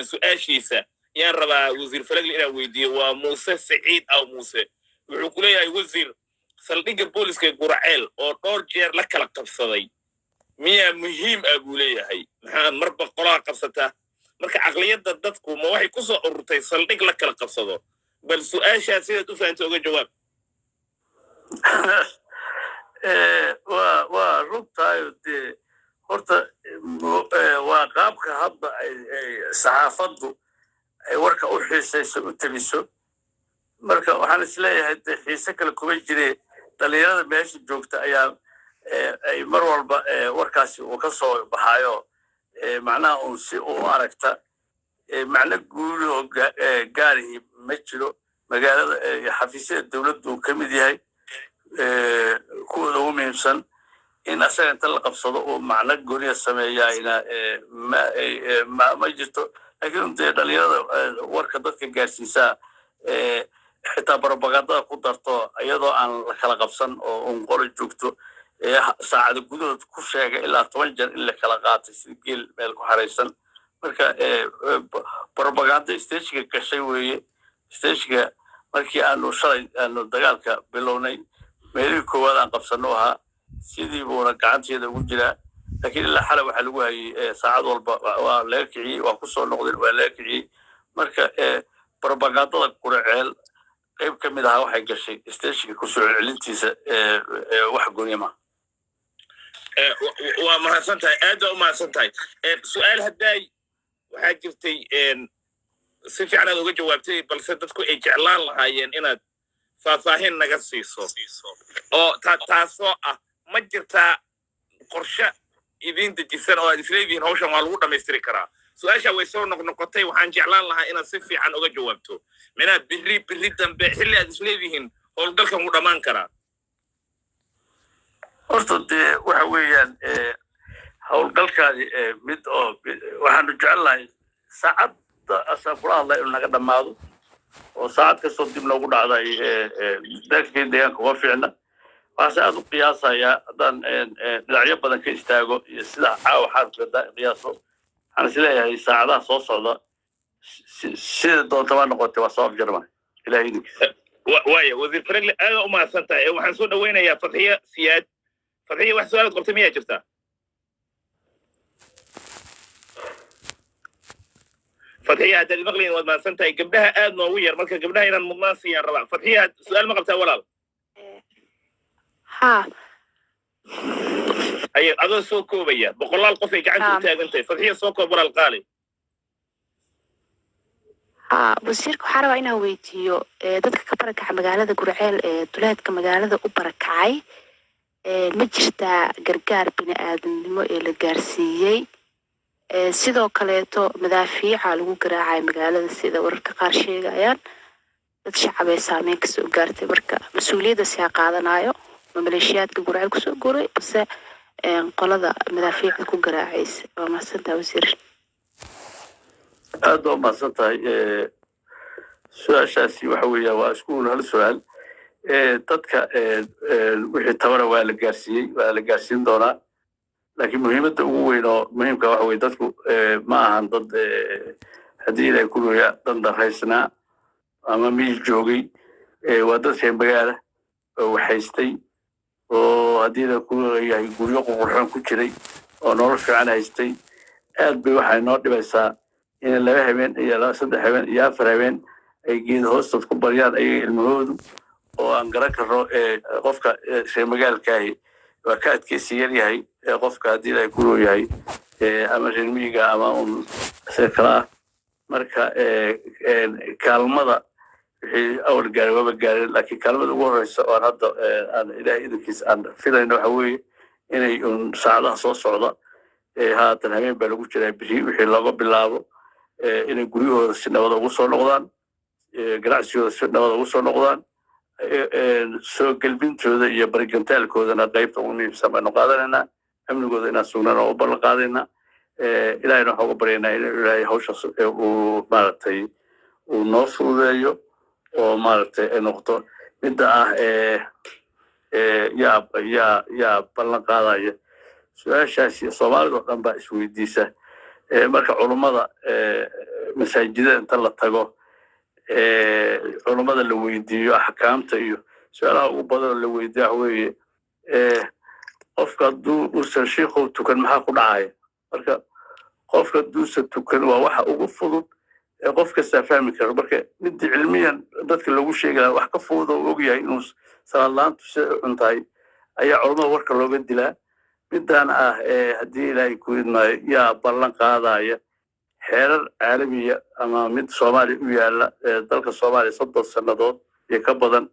su-aashiisa yaan rabaa wasiir Falegle inaan weydiiyo. Waa Muuse Saciid Aw Muuse. Wuxuu ku leeyahay: wasiir, saldhigga booliska ee Gurceel oo dhowr jeer la kala qabsaday miyaa muhiim ah, buu leeyahay. Maxaa marba qolaa qabsata? Marka caqliyadda dadku ma waxay ku soo ururtay saldhig la kala qabsado? Bal su-aashaas sidaad u fahantay oga jawaab. Waa runtaayo. Dee horta waa qaabka hadda ay saxaafaddu ay warka u xiisayso, u tabiso. Marka waxaan isleeyahay dee xiise kale kuma jire, dhalinyarada meesha joogta ayaa ay mar walba warkaasi uu ka soo baxaayo, macnaha uun si u aragta. Macno guulahoo gaarihi ma jiro. Magaalada xafiisyada dowladdu uu ka mid yahay kuwooda ugu muhiimsan. In asaga inta la qabsado uu macno gooniya sameeyaayna ma jirto. Laakiin dee dhalinyarada warka dadka gaarsiisaa xitaa propagandada ku darto, iyadoo aan la kala qabsan oo un qolo joogto, saacada gudahood ku sheega ilaa 10 jeer in la kala qaatay, sida geel meel ku xaraysan. Marka propaganda stagega gashay weeye. Stagega markii aanu shalay aanu dagaalka bilownay, meelihii koowaad aan qabsano ahaa, sidii buuna gacanteeda ugu jiraa. Laakiin ilaa xalay waxaa lagu hayay saacad walba waa laga kiciyey, waa kusoo noqdeen, waa laga kiciyey. Marka propagandada Gurceel qayb ka mid ahaa waxay gashay stationka kusoo celcelintiisa, wax gooniya maaha. Waa mahadsan tahay, aad baa u mahadsan tahay. Su-aal haddaay waxaa jirtay si fiican aad uga jawaabtay, balse dadku ay jeclaan lahaayeen inaad faahfaahin naga siiso, oo taasoo ah: ma jirtaa qorshe idin dejisan oo aad isleedihiin hawshan waa lagu dhammaystiri karaa? Su-aasha way soo noqnoqotay. Waxaan jeclaan lahaa inaad si fiican uga jawaabto. Minaa berri, berri dambe, xilli aad isleedihiin howlgalkan wuu dhammaan karaa? Horta dee waxa weeyaan howlgalkaadi mid oo waxaanu jecel lahay saacadda asaan kula hadlay inuu naga dhammaado, oo saacad kastoo dib noogu dhacday dalkii deegaanka uma fiicna. Waxaase aad u qiyaasayaa, haddaan dhinacyo badan ka istaago iyo sida caawa xaalku haddaan qiyaaso, waxaan is leeyahay saacadaha soo socda sida doontaba noqotay waa soo afjarma, Ilahay idinkiisa. Waaya, wasiir Faragle, aad u mahadsan tahay. Waxaan soo dhaweynayaa Fadxiya Siyaad. Fadxiya, wax su-aalaad qabtay miyaa jirtaa? Fadxiya, haddaad imaqlayin, waad mahadsan tahay. Gabdhaha aad noogu yar, marka gabdhaha inaan mudnaan siiyaan rabaa. Fadxiya, su-aal ma qabtaa, walaal? Haa. Haye, adoo soo koobaya, boqolaal qof ay gacanta u taagan tahay. Fadxiya, soo koob, walaal qaali. Haa, wasiirka waxaa rabaa inaan weydiiyo dadka ka barakaca magaalada Gurceel ee duleedka magaalada u barakacay, ma jirtaa gargaar bini aadamnimo ee la gaarsiiyey? Sidoo kaleeto madaafiica lagu garaacay magaalada, sida wararka qaar sheegayaan, dad shacab ee saameyn kasoo gaartay. Marka mas-uuliyadda siyaa qaadanayo? Ma maleeshiyaadka Gurceel kusoo guuray base qolada madaafiicda ku garaacaysa? Waa mahadsantaha, wasiir. Aad baa umahadsan tahay. Su-aashaasi waxa weeya waa isku hal su-aal. Dadka wixii tabara waa la gaarsiiyey, waa la gaarsiin doonaa. Laakiin muhiimadda ugu weyn oo muhiimka waxa weye dadku ma ahan dad haddii Ilahay ku roya dan daraysnaa ama miyi joogay. Waa dad reer magaala oo waxhaystay, oo haddii Ilahay ku yahay guryo qurqurxoon ku jiray oo nolol fiican haystay. Aad bay waxay noo dhibaysaa in 2 habeen iyo 3 habeen iyo 4 habeen ay geed hoostood ku baryaan ayaga ilmahoodu, oo aan garan karno qofka reer magaalkaahi waa ka adkeysi yar yahay qofka haddii Ilahay ku yahay ama reer miyiga ama un isaga kala ah. Marka kaalmada wixii awal gaaray waaba gaareen, laakiin kaalmada ugu horeysa oo aan hadda aan Ilahay idankiis aan filayno waxa weeye inay un saacadaha soo socda, haatan habeen baa lagu jiraa, biri wixii looga bilaabo inay guryahooda si nabada ugu soo noqdaan, ganacsigooda si nabada ugu soo noqdaan. Soo gelbintooda iyo barigantaalkoodana qaybta ugu muhiimsan baynu qaadanaynaa, amnigooda inaan sugnana oo u ballan qaadaynaa. Ilahayna waxaan uga baryaynaa inuu Ilaahay hawshaas uu maaragtay uu noo fududeeyo oo maaragtay ay noqoto midda ah yaa ballan qaadaya. Su-aashaasi Soomaalida oo dhan baa isweydiisa. Marka culummada masaajidada inta la tago, culummada la weydiiyo axkaamta iyo su-aalaha ugu badan oo la weydiiya waxa weeye, qofka hadduu uusan shiikow tukan maxaa ku dhacaya? Marka qofka hadduusan tukan waa waxa ugu fudud ee qof kastaa fahmi karo. Marka midii cilmiyan dadka loogu sheegi lahaa wax ka fudud oo og yahay inuu salaad la-aantu sida u xun tahay ayaa culummada warka looga dilaa. Midaan ah haddii Ilaahay ku idmaayo yaa ballan qaadaya, xeerar caalamiya ama mid Soomaaliya u yaala, dalka Soomaaliya 30 sannadood iyo ka badan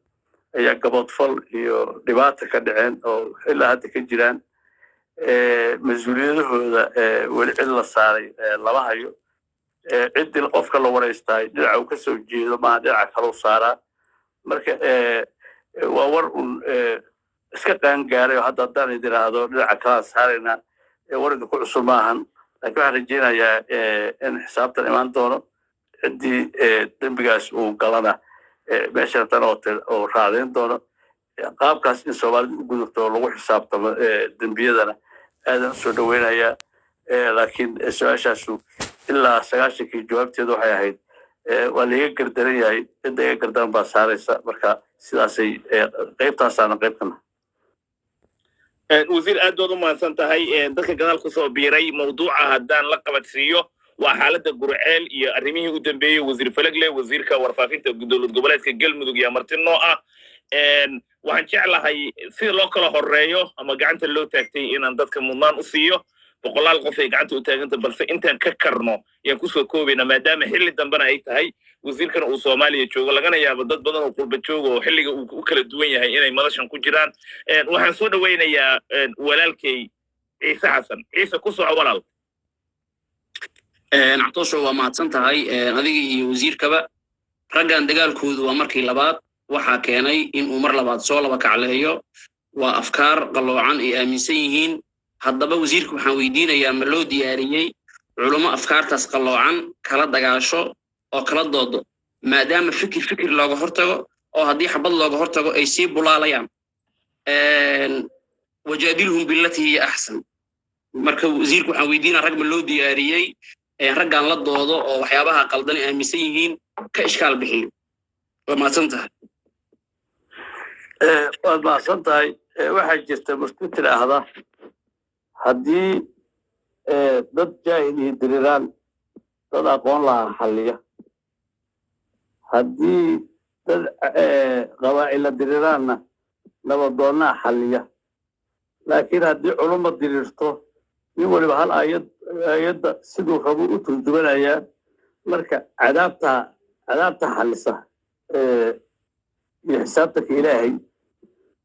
ayaa gaboodfal iyo dhibaata ka dhaceen oo ilaa hadda ka jiraan. Mas-uuliyadahooda weli cid la saaray lama hayo. Ciddii qofka la waraystaay dhinaca uu ka soo jeedo maaha, dhinaca kaleu saaraa. Marka waa war un iska qaangaaray oo hadda haddaan idin idhaahdo dhinaca kalaan saaraynaa, war idinku cusub maahan. Laakiin waxaan rajaynayaa in xisaabtan imaan doono, ciddii dembigaas uu galana meesha rabtana oo raadeyn doono. Qaabkaas in Soomaalida u gudubto oo lagu xisaabtamo dembiyadana aadan usoo dhoweynayaa. Laakiin su-aashaasu ilaa 90-kii jawaabteedu waxay ahayd waa laiga gardaran yahay, cidda iga gardaran baa saaraysa. Marka sidaasay qaybtaasaana qaybkana. Wasiir, aad baad u mahadsan tahay. Dadka gadaal kusoo biiray mawduuca haddaan la qabadsiiyo, waa xaaladda Gurceel iyo arrimihii u dambeeyey. Wasiir Falagle, wasiirka warfaafinta dowlad goboleedka Galmudug, iyo marti noo ah. Waxaan jeclahay sida loo kala horeeyo ama gacanta loo taagtay inaan dadka mudnaan u siiyo. Boqolaal qof ay gacanta u taaganta, balse intaan ka karno ayaan kusoo koobayna, maadaama xilli dambena ay tahay, wasiirkana uu Soomaaliya joogo, lagana yaabo dad badan oo qurba jooga oo xilliga uu u kala duwan yahay inay madashan ku jiraan. Waxaan soo dhowaynayaa walaalkay Ciise Xasan Ciise. Ku soco, walaal. Cabtoosho, waa mahadsan tahay adiga iyo wasiirkaba. Raggan dagaalkoodu waa markii labaad. Waxaa keenay in uu mar labaad soo laba kacleeyo waa afkaar qalloocan ay aaminsan yihiin. Haddaba wasiirka waxaan weydiinayaa, ma loo diyaariyey culummo afkaartaas qalloocan kala dagaasho oo kala doodo, maadaama fikir fikir looga hortago oo haddii xabad looga hortago ay sii bulaalayaan? Wajaadilhum billatii hiya axsan. Marka wasiirka waxaan weydiinaa, rag ma loo diyaariyey raggan la doodo oo waxyaabaha qaldan ay aaminsan yihiin ka ishkaal bixiyo? Waa mahadsan tahay. Waad mahadsan tahay. Waxaa jirta marku tidhaahda, haddii dad jaahil iyo diriraan, dad aqoon lahaa xalliya; haddii dad qabaa'ila diriraanna, nabadoonnaa xalliya; laakiin haddii culumma dirirto, nin waliba hal aayad aayadda siduu rabo u turjumanayaa. Marka cadaabta xallisa iyo xisaabtanka Ilaahay.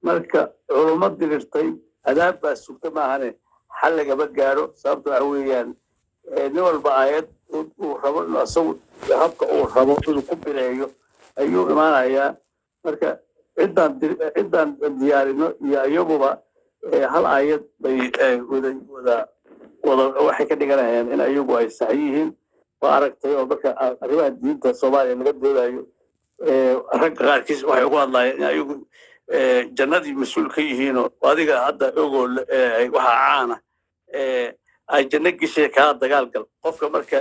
Marka culummo dirirtay cadaab baa sugta maahane xal lagama gaaro. Sababta waxa weeyaan, nin walba aayad uu rabo inuu asagu habka uu rabo inuu ku bileeyo ayuu imaanayaa. Marka ciddaan diyaarino iyo iyaguba hal aayad bay wada wada wada waxay ka dhiganayaan in iyagu ay sax yihiin. Waa aragtay oo marka arrimaha diinta Soomaaliya laga doodayo, ragga qaarkiis waxay ugu hadlayaan in ayagu jannadii mas-uul ka yihiinoo adiga hadda ogoo waxaa caana ay janno geshay kaa dagaal gal qofka. Marka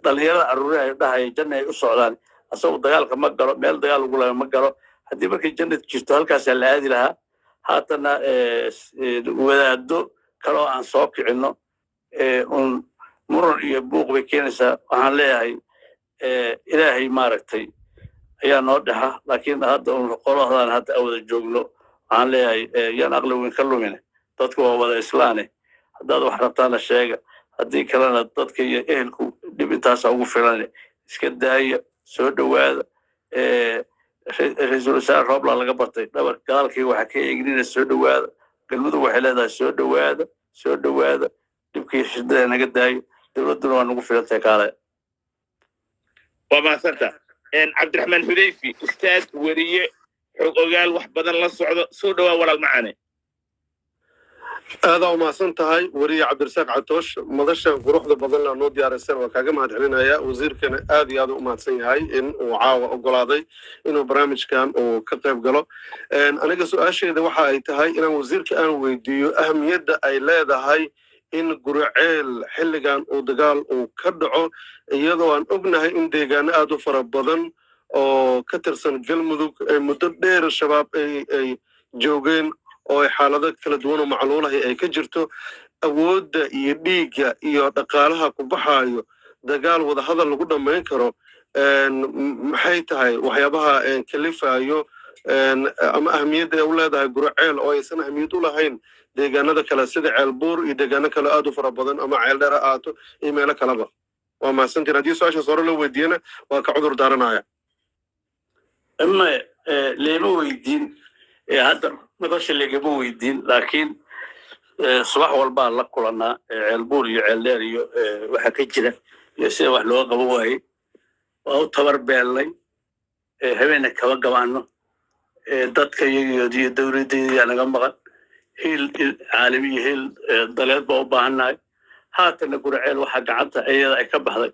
dhalinyarada aruurinayo dhahaya janna ay u socdaan, asagu dagaalka ma galo, meel dagaal ugu laga ma galo. Haddii markay jannad jirto halkaasaa la aadi lahaa. Haatana wadaado kaloo aan soo kicinno un muran iyo buuq bay keenaysaa. Waxaan leeyahay, Ilaahay maaragtay ayaa noo dhexa, laakiin hadda un qoladan hadda aan wada joogno waxaan leeyahay, yaan aqli weyn ka lumine. Dadku waa wada islaane. Haddaad wax rabtaana sheega, haddii kalena dadka iyo ehelku dhib intaasa ugu filan, iska daaya. Soo dhowaada. Ra-iisul wasaare Roobla laga bartay dhabar gadaalkii waxaa ka eegnina. Soo dhowaada. Galmudug waxay leedahay soo dhowaada, soo dhowaada, dhibkii shidada naga daayo, dowladduna waa nagu filantahay, kaale. Waa mahadsanta, Cabdiraxmaan Xudayfi, ustaad, weriye, Xog ogaal wax badan la socdo. Soo dhowaa, walaal macane. Aadaa umahadsan tahay, weriye Cabdirasaaq Catoosh. Madashan quruxda badan la noo diyaaraysan waa kaaga mahad celinaya. Wasiirkana aad iyo aad u mahadsan yahay in uu caawa ogolaaday inuu barnaamijkan uu ka qayb galo. Aniga su-aasheeda waxa ay tahay inaan wasiirka aan weydiiyo ahamiyadda ay leedahay in Guriceel xilligan uu dagaal uu ka dhaco, iyadoo aan ognahay in deegaano aad u fara badan oo ka tirsan Galmudug ay muddo dheer Shabaab ay joogeen oo ay xaalado kala duwan oo macluulahi ay ka jirto. Awoodda iyo dhiigga iyo dhaqaalaha ku baxaayo dagaal wadahadal lagu dhammayn karo, maxay tahay waxyaabaha kalifayo ama ahamiyadda ay u leedahay Guriceel oo aysan ahamiyad u lahayn deegaanada kale sida Ceelbuur iyo deegaano kale aad u fara badan, ama Ceeldheer ha ahaato iyo meelo kaleba? Waa mahadsantiin. Haddii su-aashaas hore loo weydiiyana, waa ka cudur daaranaya. Maya, leema weydiin. Hadda madasha legama weydiin, laakiin subax walbaa la kulanaa Ceelbuur iyo Ceeldheer iyo waxa ka jira iyo sida wax looga qaban waayey. Waa u tabar beelnay, habeenna kama gabaano. Dadka iyagiyo iyo dowladdeediyaa naga maqan. Hiil caalami iyo hiil daleed baa u baahannahay. Haatanna Guriceel waxaa gacanta iyada ay ka baxday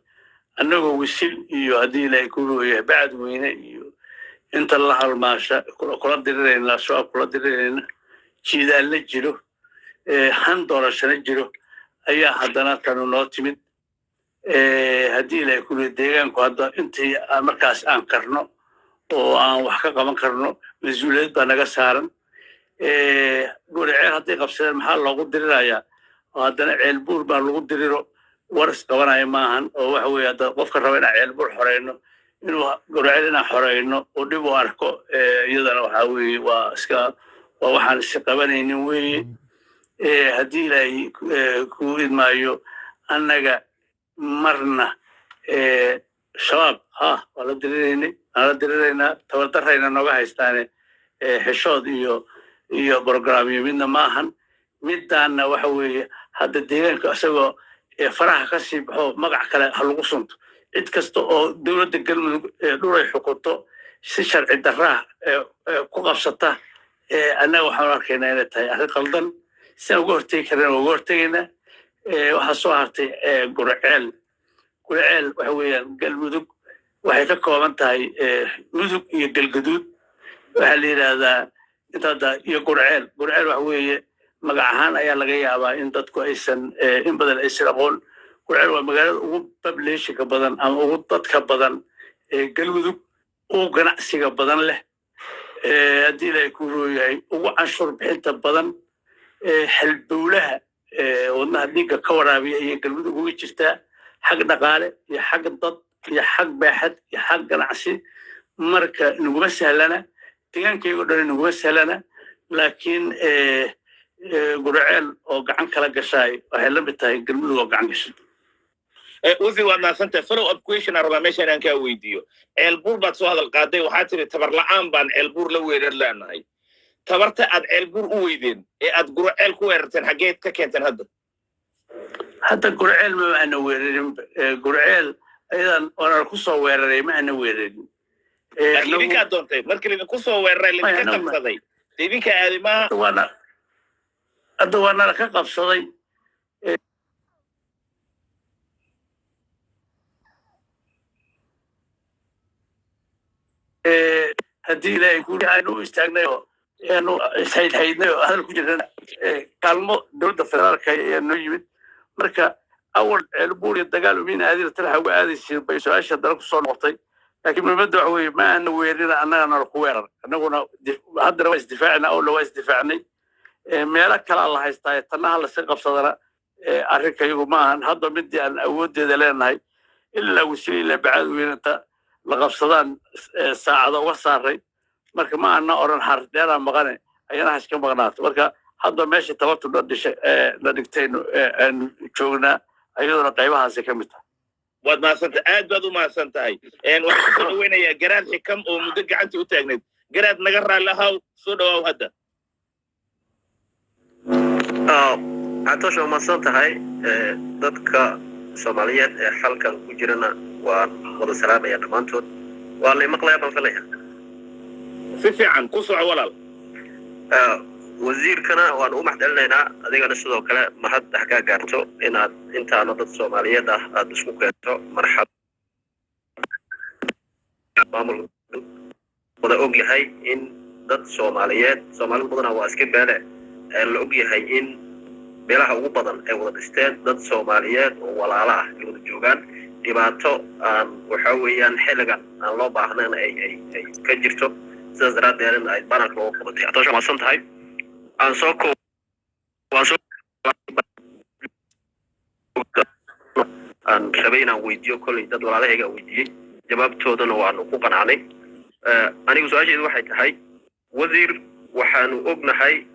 annagoo Wisil iyo, haddii Ilaahay ku rooyahay, Bacadweyne iyo inta la halmaasha kula dirirayna, Shabaab kula dirirayna, jiidaal la jiro, han doorashana jiro, ayaa haddana tanu noo timid. Haddii Ilaahay ku rooyay, deegaanku hadda intii markaas aan karno oo aan wax ka qaban karno, mas-uuliyad baa naga saaran. Guriceel hadday qabsadeen, maxaa loogu dirirayaa oo haddana Ceelbuur baa lagu diriro? War isqabanaya maahan. Oo waxa weeye, hadda qofka raba inaan Ceelbuur xoreyno, inuu Guriceel inaan xoreyno oo dhib u arko, iyadana waxa weeye waa iska waa waxaan is qabanaynin weeye. Haddii Ilaahay ku idmaayo, annaga marna Shabaab ha waa la diriraynay, waan la diriraynaa. Tabardarrayna nooga haystaane, xishood iyo programyo midna maahan. Midaanna waxa weeye, hadda deegaanka isagoo faraha ka sii baxo, magac kale ha lagu sunto. Cid kasta oo dowladda Galmudug dhulay xukunto si sharci darraa ku qabsata, annaga waxaan arkaynaa inay tahay arrin qaldan. Sidaan uga hortegi karnana waa uga hortegaynaa. Waxaa soo hartay Guriceel. Guriceel waxa weeyaan, Galmudug waxay ka kooban tahay Mudug iyo Galgaduud, waxaa la yidhaahdaa intaada iyo Gurceel. Gurceel waxa weeye, magac ahaan ayaa laga yaabaa in dadku aysan in badan aysan aqoon. Gurceel waa magaalada ugu populationka badan ama ugu dadka badan ee Galmudug, ugu ganacsiga badan leh, haddii Ilaahay ku rooyahay, ugu canshuur bixinta badan, xalbowlaha wadnaha dhiigga ka waraabiya ayay Galmudug uga jirtaa, xag dhaqaale iyo xag dad iyo xag baaxad iyo xag ganacsi. Marka naguma sahlana, deegaankaygo dhan naguma sahlana, laakiin Gurceel oo gacan kala gashaay waxay la mid tahay Galmudug oo gacan gashay. Wasiir, waad mahadsantahay. Follow up question aan rabaa meesha inaan kaa weydiiyo. Ceelbuur baad soo hadal qaaday. Waxaa tiri tabar la'aan baan Ceelbuur la weerar leenahay. Tabarta aad Ceelbuur u weydeen ee aad Gurceel ku weerarteen, xaggeed ka keenteen hadda? Hadda Gurceel ma ana weerarin. Gurceel ayadan oona ku soo weeraray, ma ana weerarin. Laakiin idinkaa doontay. Markii laydinku soo weeraray, laydinka qabsaday, de idinkaa aaday maaha? Hadda waa nala ka qabsaday. Haddii Ilaahay ku aanu u istaagnay oo aanu ishaydhaydnay oo hadal ku jirnana, kaalmo dowladda federaalka ayaa noo yimid. Marka awal Ceelbuur iyo dagaal umin aadina talaxa uga aadaysiin bay su-aasha haddana kusoo noqotay. Laakiin muhiimadda waxa weeye, ma aana weerina, annaga nala ku weerar. Annaguna haddana waa isdifaacnaa, awalna waa isdifaacnay. Meelo kalaa la haystaa, tannaha laska qabsadana arrinka iyagu ma ahan. Hadda midii aan awooddeeda leenahay, ilaa Wasiil ilaa Bacaadweynanta la qabsadaan saacada uga saaray. Marka ma ana oran xardheeraa maqane, ayanaha iska maqnaato. Marka hadda meesha tabartu na dhishay na dhigtaynu aanu joognaa, ayaduna qaybahaasi ka mid tahay. Waad mahadsantahay, aad baad u mahadsan tahay. Waxaan kusoo dhaweynayaa Garaad Xikam oo muddo gacanta u taagnayd. Garaad, naga raalli ahaw, soo dhawaaw hadda. Catoosh, waa mahadsan tahay. Dadka Soomaaliyeed ee xalkan ku jirana waan wada salaamaya dhammaantood. Waa lay maqlayaa baan filaya. Si fiican ku soco, walaal. Wasiirkana waanu u mahadcelinaynaa, adigana sidoo kale mahad ha kaa gaarto inaad intaana dad Soomaaliyeed ah aad isku keento marxalad maamul wada og yahay in dad Soomaaliyeed, Soomaalidu badanaa waa iska beele, ee la og yahay in beelaha ugu badan ay wada dhisteen dad Soomaaliyeed oo walaalo ah ay wada joogaan, dhibaato aan waxa weeyaan xilligan aan loo baahnayn ay ka jirto. Sidaas daraaddeedna ay banarka loogu qabatay. Atoosha, mahadsan tahay. Aan soo koob waan soo aan rabay inaan weydiiyo kolley dad walaalahayga weydiiyey, jawaabtoodana waanu ku qanacnay. Anigu su-aasheedu waxay tahay, wasiir, waxaanu ognahay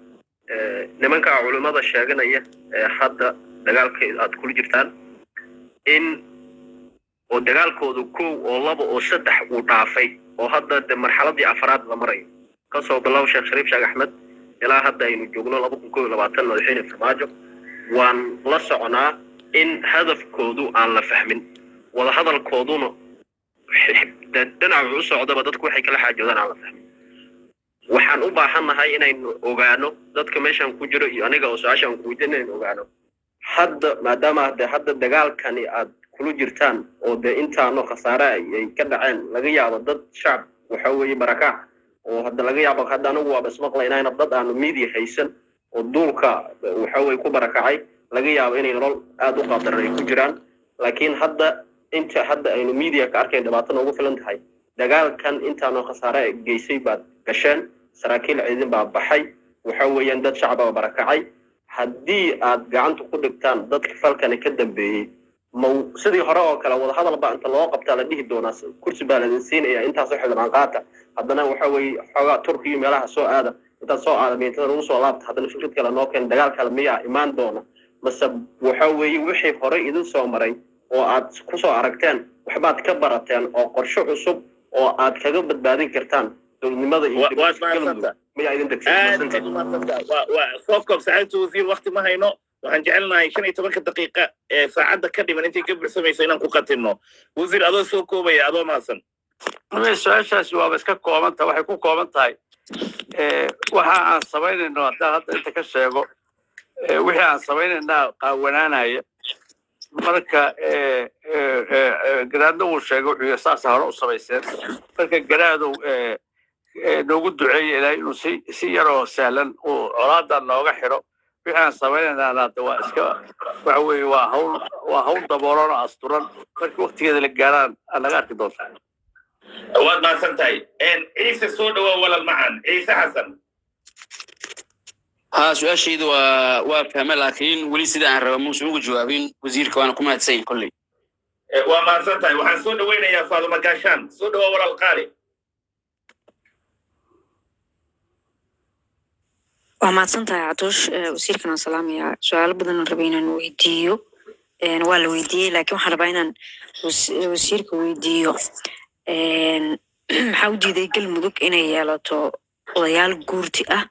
nimanka culimmada sheeganaya ee hadda dagaalka aad kula jirtaan in oo dagaalkoodu kow oo laba oo saddex uu dhaafay oo hadda de marxaladii afraad la marayo, kasoo bilow Sheekh Shariif Sheekh Axmed ilaa hadda aynu joogno 2021 madaxweyne Farmaajo. Waan la soconaa in hadafkoodu aan la fahmin, wadahadalkooduna dhinaca u socdaba dadku waxay kala xaajoodaan aan la fahmin. Waxaan u baahannahay inaynu ogaano, dadka meeshan ku jiro iyo aniga oo su-aashaan ku weydiin, inaynu ogaano hadda, maadaama de hadda dagaalkani aad kula jirtaan oo dee intaano khasaare ay ka dhaceen, laga yaabo dad shacab waxa weeye barakac oo hadda laga yaabo hadda anigu waaba ismaqlaynaa dad aanu media haysan oo duulka waxa weye ku barakacay, laga yaabo inay nolol aad u qaabdaran ay ku jiraan. Laakiin hadda inta hadda aynu media ka arkayn dhibaato noogu filan tahay. Dagaalkan intaanoo khasaare geysay baad gasheen, saraakiil ciidan baa baxay, waxa weeyaan dad shacaba barakacay. Haddii aad gacanta ku dhigtaan dadka falkani ka dambeeyey, ma sidii hore oo kale wadahadal baa inta loo qabtaa la dhihi doonaa kursi baa laidin siinaya, intaasoo xildhibaan qaata, haddana waxa weeye xoogaa Turkiya meelaha soo aada, intaad soo aada miintada lagu soo laabta, haddana fikrad kale noo keen, dagaal kale miyaa imaan doona? Mase waxa weeye wixii horey idin soo maray oo aad kusoo aragteen waxbaad ka barateen oo qorshe cusub oo aad kaga badbaadin kartaan dowladnimada iyo Waad mahadsantahay. Miyaa idin degsan? Aad baad u mahadsantahay. Waa soo koob, sacaadatu wasiir, wakti ma hayno. Waxaan jecelnahay 15-ka daqiiqa ee saacadda ka dhiman intay ka buuxsamayso inaan ku qatinno. Wasiir, adoo soo koobaya, adoo mahadsan. Su-aashaasi waaba iska kooban tahay. Waxay ku kooban tahay waxa aan samaynayno haddaan hadda inta ka sheego, wixii aan samaynaynaa qaawanaanaya. Marka garaadna wuu sheegay, wuxuu yidhi saasa hore u samayseen. Marka garaadow, noogu duceeya Ilaahay inuu si yaroo sahlan uu colaadan nooga xiro. Wixii aan samaynaynaa hadda waa iska waxa weeye waa hawl daboolan oo asturan. Markii waktigeeda la gaaraan aad naga arki doontaa. Waad mahadsan tahay. Ciise, soo dhawaa walaal macan, Ciise Xasan. Ha, su-aashaydu waa fahme, laakiin weli sida aan raba muusan uga jawaabin wasiirka, waana ku mahadsan yahay kolley. Waa mahadsan tahay. Waxaan soo dhaweynayaa Faaduma Gaashaan. Soo dhawaa walaal qaali. Waa mahadsan tahay, Catoosh. Wasiirkan aan salaamayaa. Su-aalo badan aan rabay inaan weydiiyo waa la weydiiyey, laakiin waxaan rabaa inaan wasiirka weydiiyo maxaa u diiday Galmudug inay yeelato odayaal guurti ah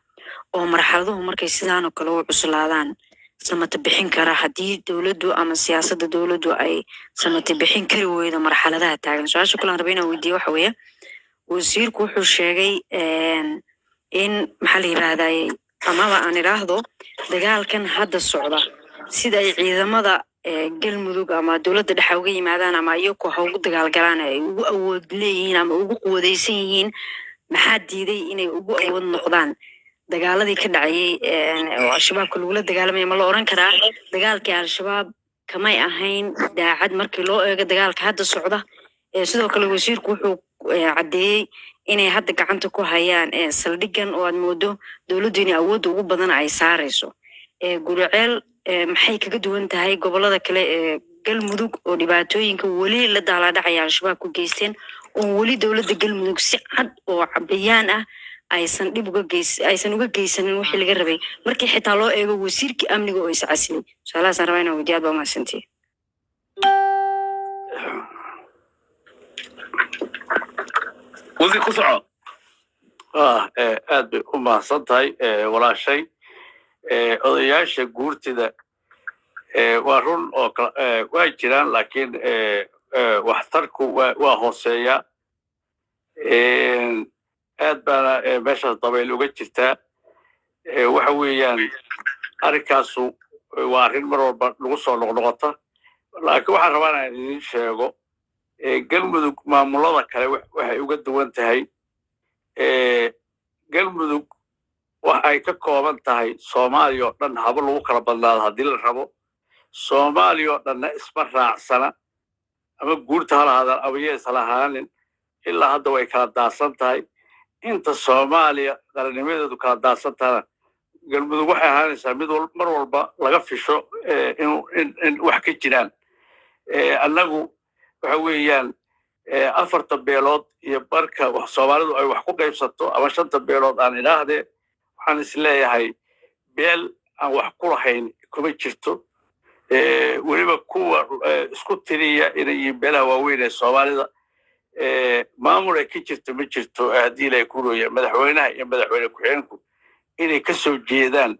oo marxaladuhu markay sidaan oo kale u cuslaadaan samata bixin kara, haddii dowladdu ama siyaasadda dowladdu ay samata bixin kari weydo marxaladaha taagan? Su-aasha kale aan rabay inaan weydiiyo waxa weeye, wasiirku wuxuu sheegay in maxaa la yidhahdayey, amaba aan idhaahdo dagaalkan hadda socda, sida ay ciidamada Galmudug ama dowladda dhexe uga yimaadaan ama iyagu ha ugu dagaalgalaan ay ugu awood leeyihiin ama ugu quwadaysan yihiin, maxaa diiday inay ugu awood noqdaan dagaaladii ka dhacayay oo Al-Shabaabka lagula dagaalamaya? Ma la oran karaa dagaalkii Al-Shabaab kamay ahayn daacad markii loo eego dagaalka hadda socda? Sidoo kale wasiirku wuxuu caddeeyey inay hadda gacanta ku hayaan saldhigan oo aad moodo dowladdu inay awoodda ugu badan ay saarayso. Guriceel maxay kaga duwan tahay gobolada kale ee Galmudug oo dhibaatooyinka weli la daalaadhacaya Al-Shabaab ku geysteen, oon weli dowladda Galmudug si cad oo bayaan ah aysan dhib uga geys aysan uga geysanin wixii laga rabay, markii xitaa loo eego wasiirkii amniga oo iscasilay? Su-aalahaasaan rabaa inaan weydiiyo. Aad baa umahadsantihi. Wasiir, ku soco. Aad bay u mahadsan tahay walaashay. Odayaasha guurtida waa run oo waa jiraan, laakiin waxtarku waa hooseeya. Aad baana meeshaas dabayl uga jirtaa. Waxa weeyaan arrinkaasu waa arrin mar walba lagu soo noqnoqota, laakiin waxaan rabaa inaan idiin sheego Galmudug maamulada kale waxay uga duwan tahay. Galmudug waxay ka kooban tahay Soomaaliya oo dhan, haba lagu kala badnaado haddii la rabo. Soomaaliya oo dhanna isma raacsana, ama guurta ha lahaadaan ama yees ha lahaanin, ilaa hadda way kala daadsan tahay. Inta Soomaaliya qarannimadeedu kala daadsan tahana, Galmudug waxay ahaanaysaa mid mar walba laga fisho inuu in wax ka jiraan. Annagu waxa weeyaan afarta beelood iyo barka wax Soomaalidu ay wax ku qaybsato, ama shanta beelood aan idhaahdee, waxaan is leeyahay beel aan wax ku lahayn kuma jirto. Weliba kuwa isku tiriya inay yihiin beelaha waaweyn ee Soomaalida, maamul ay ka jirto ma jirto. Haddii Ilaahay ku rooya, madaxweynaha iyo madaxweyne ku-xigeenku inay ka soo jeedaan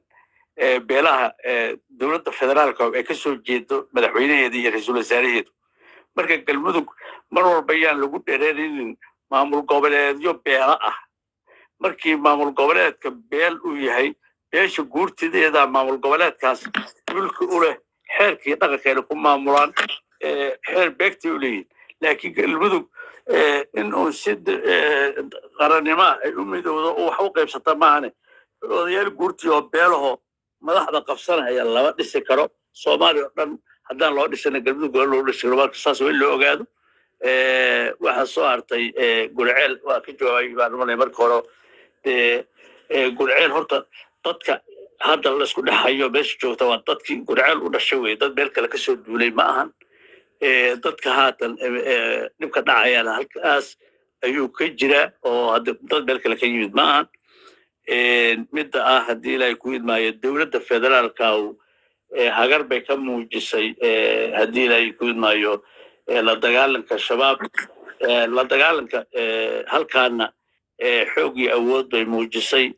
beelaha dowladda federaalka ay ka soo jeedo, madaxweynaheeda iyo ra-iisul wasaaraheedu. Marka Galmudug mar walba yaan lagu dhereerinin maamul goboleedyo beela ah. Markii maamul goboleedka beel uu yahay, beesha guurtideeda maamul goboleedkaas mulki u leh, xeerkii dhaqankeena ku maamulaan, xeer beegtay u leeyihin. Laakiin Galmudug in uu si qarannimo ah ay u midowdo oo wax u qaybsata maahane, odayaal guurtii oo beelaho madaxda qabsanaya lama dhisi karo. Soomaaliya oo dhan haddaan loo dhisana, Galmudug waa loo dhisi karo. Marka saas waa in loo ogaado. Waxaa soo hartay Gurceel, waa ka jawaabay baan umalaya marka hore. Dee Gurceel horta dadka hadda la isku dhexayo meesha joogta waa dadkii Gurceel u dhashay weye, dad meel kale kasoo duulay ma ahan. Dadka haatan dhibka dhacayana halkaas ayuu ka jiraa, oo hadda dad meel kale ka yimid ma ahan. Midda ah, haddii Ilaahay ku idmaayo, dowladda federaalka hagar bay ka muujisay, haddii Ilaahay ku idmaayo, la dagaalanka Shabaab, la dagaalanka halkaana xoog iyo awood bay muujisay.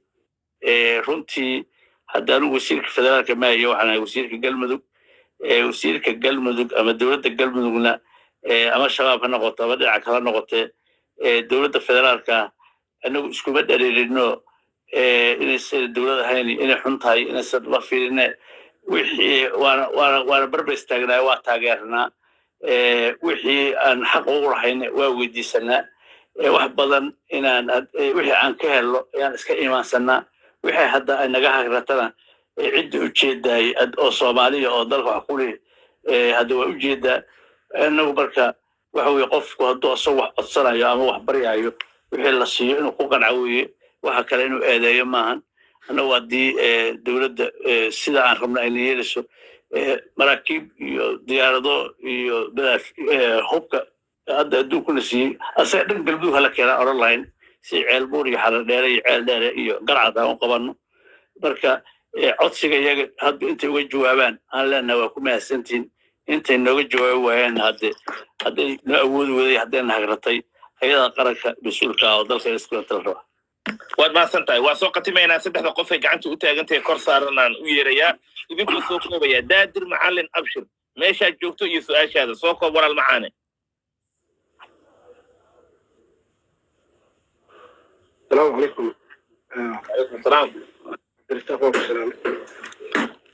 Runtii hadda anigu wasiirka federaalka maayo, waxaan ahay wasiirka Galmudug. Wasiirka Galmudug ama dowladda Galmudugna, ama Shabaab ha noqoto ama dhinaca kale ha noqotee, dowladda federaalka anagu iskuma dhaliilino inaysan dowlad ahayn, inay xun tahay, inaysan la fiirine. Wixii waana barbar istaagnaa, waa taageernaa. Wixii aan xaq ugu lahayn waa weydiisanaa. Wax badan inaan wixii aan ka helno ayaan iska imaansanaa. Wixii hadda ay naga hagratana, cidda ujeedaay oo Soomaaliya oo dalka wax ku leh hadda waa ujeedaa. Inagu marka waxa weye, qofku hadduu asagoo wax codsanayo ama wax baryayo, wixii la siiyo inuu ku qanco weeye, waxa kale inuu eedeeyo maahan. Annagu haddii dowladda sida aan rabno ayna yeelayso, maraakiib iyo diyaarado iyo hubka hadda adduunkuna siiyey asaga dhan Galmudug hala keenaa odhan lahayn, si Ceelbuur iyo Xaradheere iyo Ceel Dheere iyo Garcad aan u qabanno. Marka codsiga iyaga hadda intay uga jawaabaan aan leenahay waa ku mahadsantihin. Intay nooga jawaabi waayeen, hadde hadday noo awoodi waday, haddayna hagratay, ayadaa qaranka mas-uulka ah oo dalka iskulanta la rabaa. Waad mahadsan tahay. Waa soo qatimaynaa. Saddexda qof ay gacanta u taagantahay kor saaranaan u yeerayaa, idinkuu soo koobaya. Daadir Macalin Abshir, meeshaad joogto iyo su-aashaada soo koob, walaal macaane. السلام عليكم. Calaykum salaam. Cabdirasaaq, waan ku salaamay.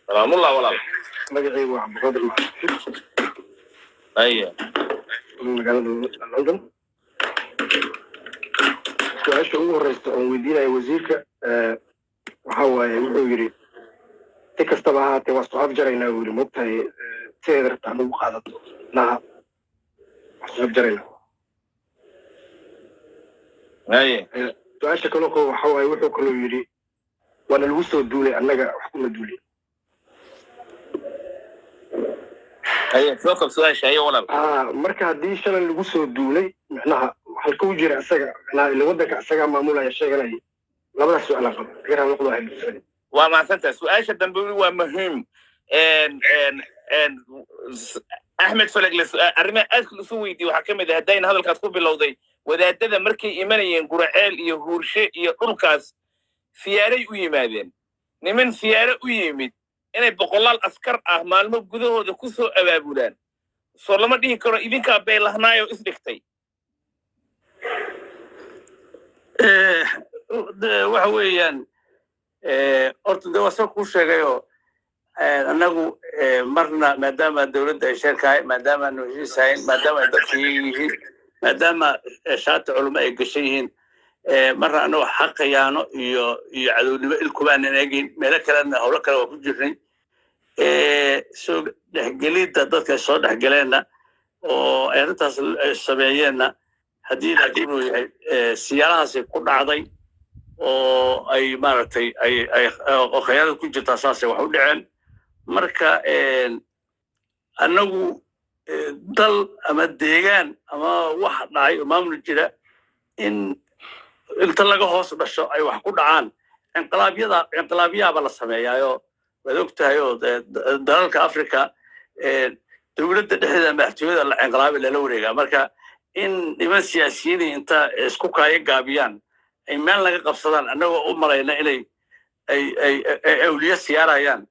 Salaamullah, walaal. Magacaygu waa Cabdiqaadir Macalin. Haya. Magaalada London. Su-aasha ugu horeysa oon weydiinaya wasiirka waxaa waaye, wuxuu yidhi si kastaba ahaatee waa soo afjaraynaa buu yidhi. Mogtahay sideeda rabtaa nagu qaadato naha, waa soo afjaraynaa. Haye. Su-aasha kaloo qabo waxaa waaye, wuxuu kaloo yidhi waana lagu soo duulay, annaga wax kuma duulin. Haye, soo koob su-aasha. Haye, walaal. Marka haddii shalay lagu soo duulay, micnaha halka u jira isaga, micnaha ila waddanka isagaa maamulaya sheeganaya. Labadaas su-aal aan qaba, laga raali noqdo ahlu. Waa mahadsantahay. Su-aasha dambe weli waa muhiim. Axmed Falegle, arrimaha aadka isu weydiiye waxaa ka mid ah haddayna hadalkaas ku bilowday, wadaadada markay imanayeen Guraceel iyo Huurshe iyo dhulkaas siyaaray u yimaadeen. Niman siyaare u yimid inay boqolaal askar ah maalmo gudahooda ku soo abaabulaan, soo lama dhihi karo idinkaa beelahnaayo isdhigtay? Waxa weeyaan, horta de waa soo kuu sheegayoo annagu marna maadaama dowladda ay sheerkahay, maadaama aanu heshiis hayn, maadaama ay dadka yihiin, maadaama shaati culimo ay gashan yihiin, marna annagu xaq khiyaano iyo cadownimo ilkumaanan eegin. Meelo kalena howlo kale waa ku jirnay. Soo dhexgelidda dadka ay soo dhexgaleenna oo ay arrintaas ay sameeyeenna, haddii laakiin uu yahay siyaalahaasi ku dhacday oo ay maaragtay ay oo khiyaanada ku jirtaa, saasay wax u dhaceen. Marka annagu dal ama deegaan ama wax dhacay oo maamul jira in inta laga hoos dhasho ay wax ku dhacaan, inqilaabyada inqilaabyaaba la sameeyaayo waad og tahay oo dalalka Africa dowladda dhexdeeda madaxtooyada la inqilaabi lala wareegaa. Marka in niman siyaasiyiin inta isku kaayo gaabiyaan ay meel laga qabsadaan, annagoo u malayna inay ay awliye siyaarayaan,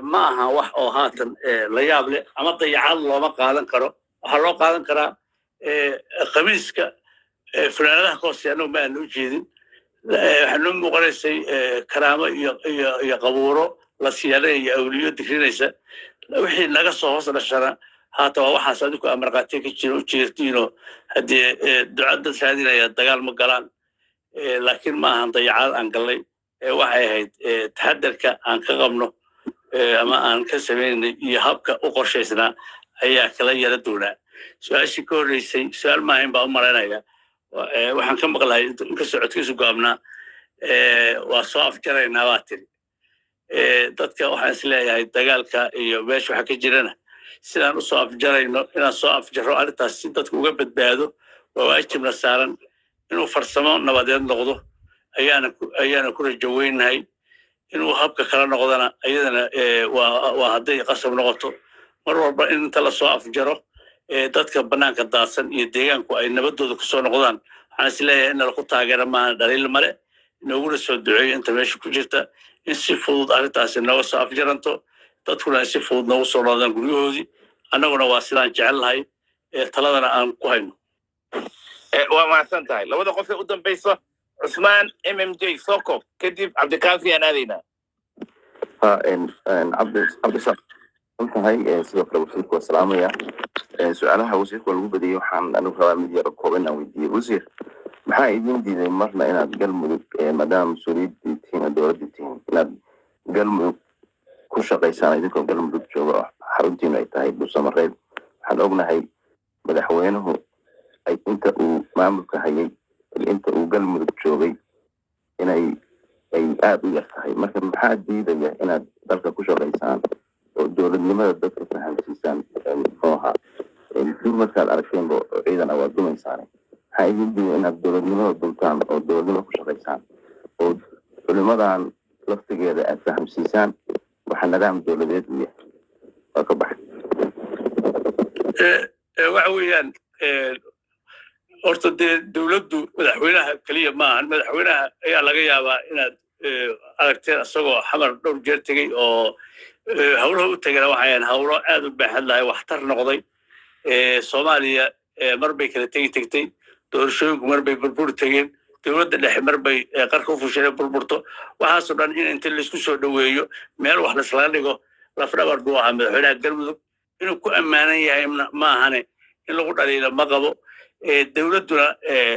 ma aha wax oo haatan la yaab leh ama dayacaad looma qaadan karo. Waxaa loo qaadan karaa khamiiska funaanadaha ka hooseeya. Annagu ma aanu u jeedin. Waxaa noo muuqanaysay karaamo iyo qabuuro la siyaaranaya iyo awliyo digrinaysa. Wixii naga soo hoos dhashana haata waa waxaas adinku amarqaatiya ka jira u jeertiinoo haddee duca dad raadinaya dagaal ma galaan. Laakiin ma ahan dayacaad aan gallay. Waxay ahayd taxadarka aan ka qabno ama aan ka samaynay iyo habka u qorshaysnaa ayaa kala yara doonaa. Su-aashii ka horreysay su-aal maahayn baa u malaynaya. Waxaan ka maqlahay inkastoo codkiisu gaabnaa, waa soo afjaraynaa baa tiri. Dadka waxaan is leeyahay dagaalka iyo meesha waxa ka jirana sidaan usoo afjarayno, inaan soo afjaro arrintaas si dadku uga badbaado waa waajibna saaran. Inuu farsamo nabadeed noqdo ayaana ku rajo weynahay. Inuu habka kala noqdona ayadana waa hadday qasab noqoto. Mar walba in inta lasoo afjaro dadka banaanka daadsan iyo deegaanku ay nabadooda kusoo noqdaan, waxaan is leeyahay in nalaku taageera maaha dhaliil male. Inooguna soo duceeyo inta meesha ku jirta in si fudud arrintaasi nooga soo afjaranto, dadkuna ay si fudud noogu soo noqdaan guryahoodii. Annaguna waa sidaan jecel lahay taladana aan ku hayno. Waa mahadsan tahay. Labada qof ee u dambaysa, Cusmaan MMJ Soko, kadib Cabdikaafi aan aadaynaa. Ha Cabdi Cabdisaq tahay. Sidoo kale wasiirku waa salaamaya. Su-aalaha wasiirka waa lagu badiyey. Waxaan anigu rabaa mid yar oo kooban inaan weydiiyo wasiir. Maxaa idin diiday marna inaad Galmudug, maadaama mas-uuliyaddii tihiin oo dowladdii tihiin, inaad Galmudug ku shaqaysaan idinkoo Galmudug jooga oo xaruntiinu ay tahay Dhuusamareeb? Waxaan ognahay madaxweynuhu ay inta uu maamulka hayay iyo inta uu Galmudug joogay inay ay aada u yar tahay. Marka maxaa diidaya inaad dalka ku shaqaysaan oo dowladnimada dadka fahamsiisaan? Muxuu ahaa dur markaad aragteenba oo ciidan ah waad dumaysaane, maxaa idin diidaya inaad dowladnimada duntaan oo dowladnimo ku shaqaysaan oo culimadan laftigeeda aad fahamsiisaan waxa nidaam dowladeed u yahay? Waa ka baxay. Waxa weeyaan, horta dee dowladdu madaxweynaha keliya maahan. Madaxweynaha ayaa laga yaabaa inaad aragteen isagoo Xamar dhowr jeer tegey oo howlaha u tegana waxay ahayn howlo aad u baaxad lahay, waxtar noqday. Soomaaliya mar bay kala tegi tegtay, doorashooyinku mar bay burbur tegeen, dowladda dhexe mar bay qarka u fusheen burburto. Waxaasoo dhan in inta laisku soo dhoweeyo meel wax laislaga dhigo, lafdhabar buu ahaa madaxweynaha Galmudug. Inuu ku ammaanan yahay maahane in lagu dhaliilo ma qabo. Dowladduna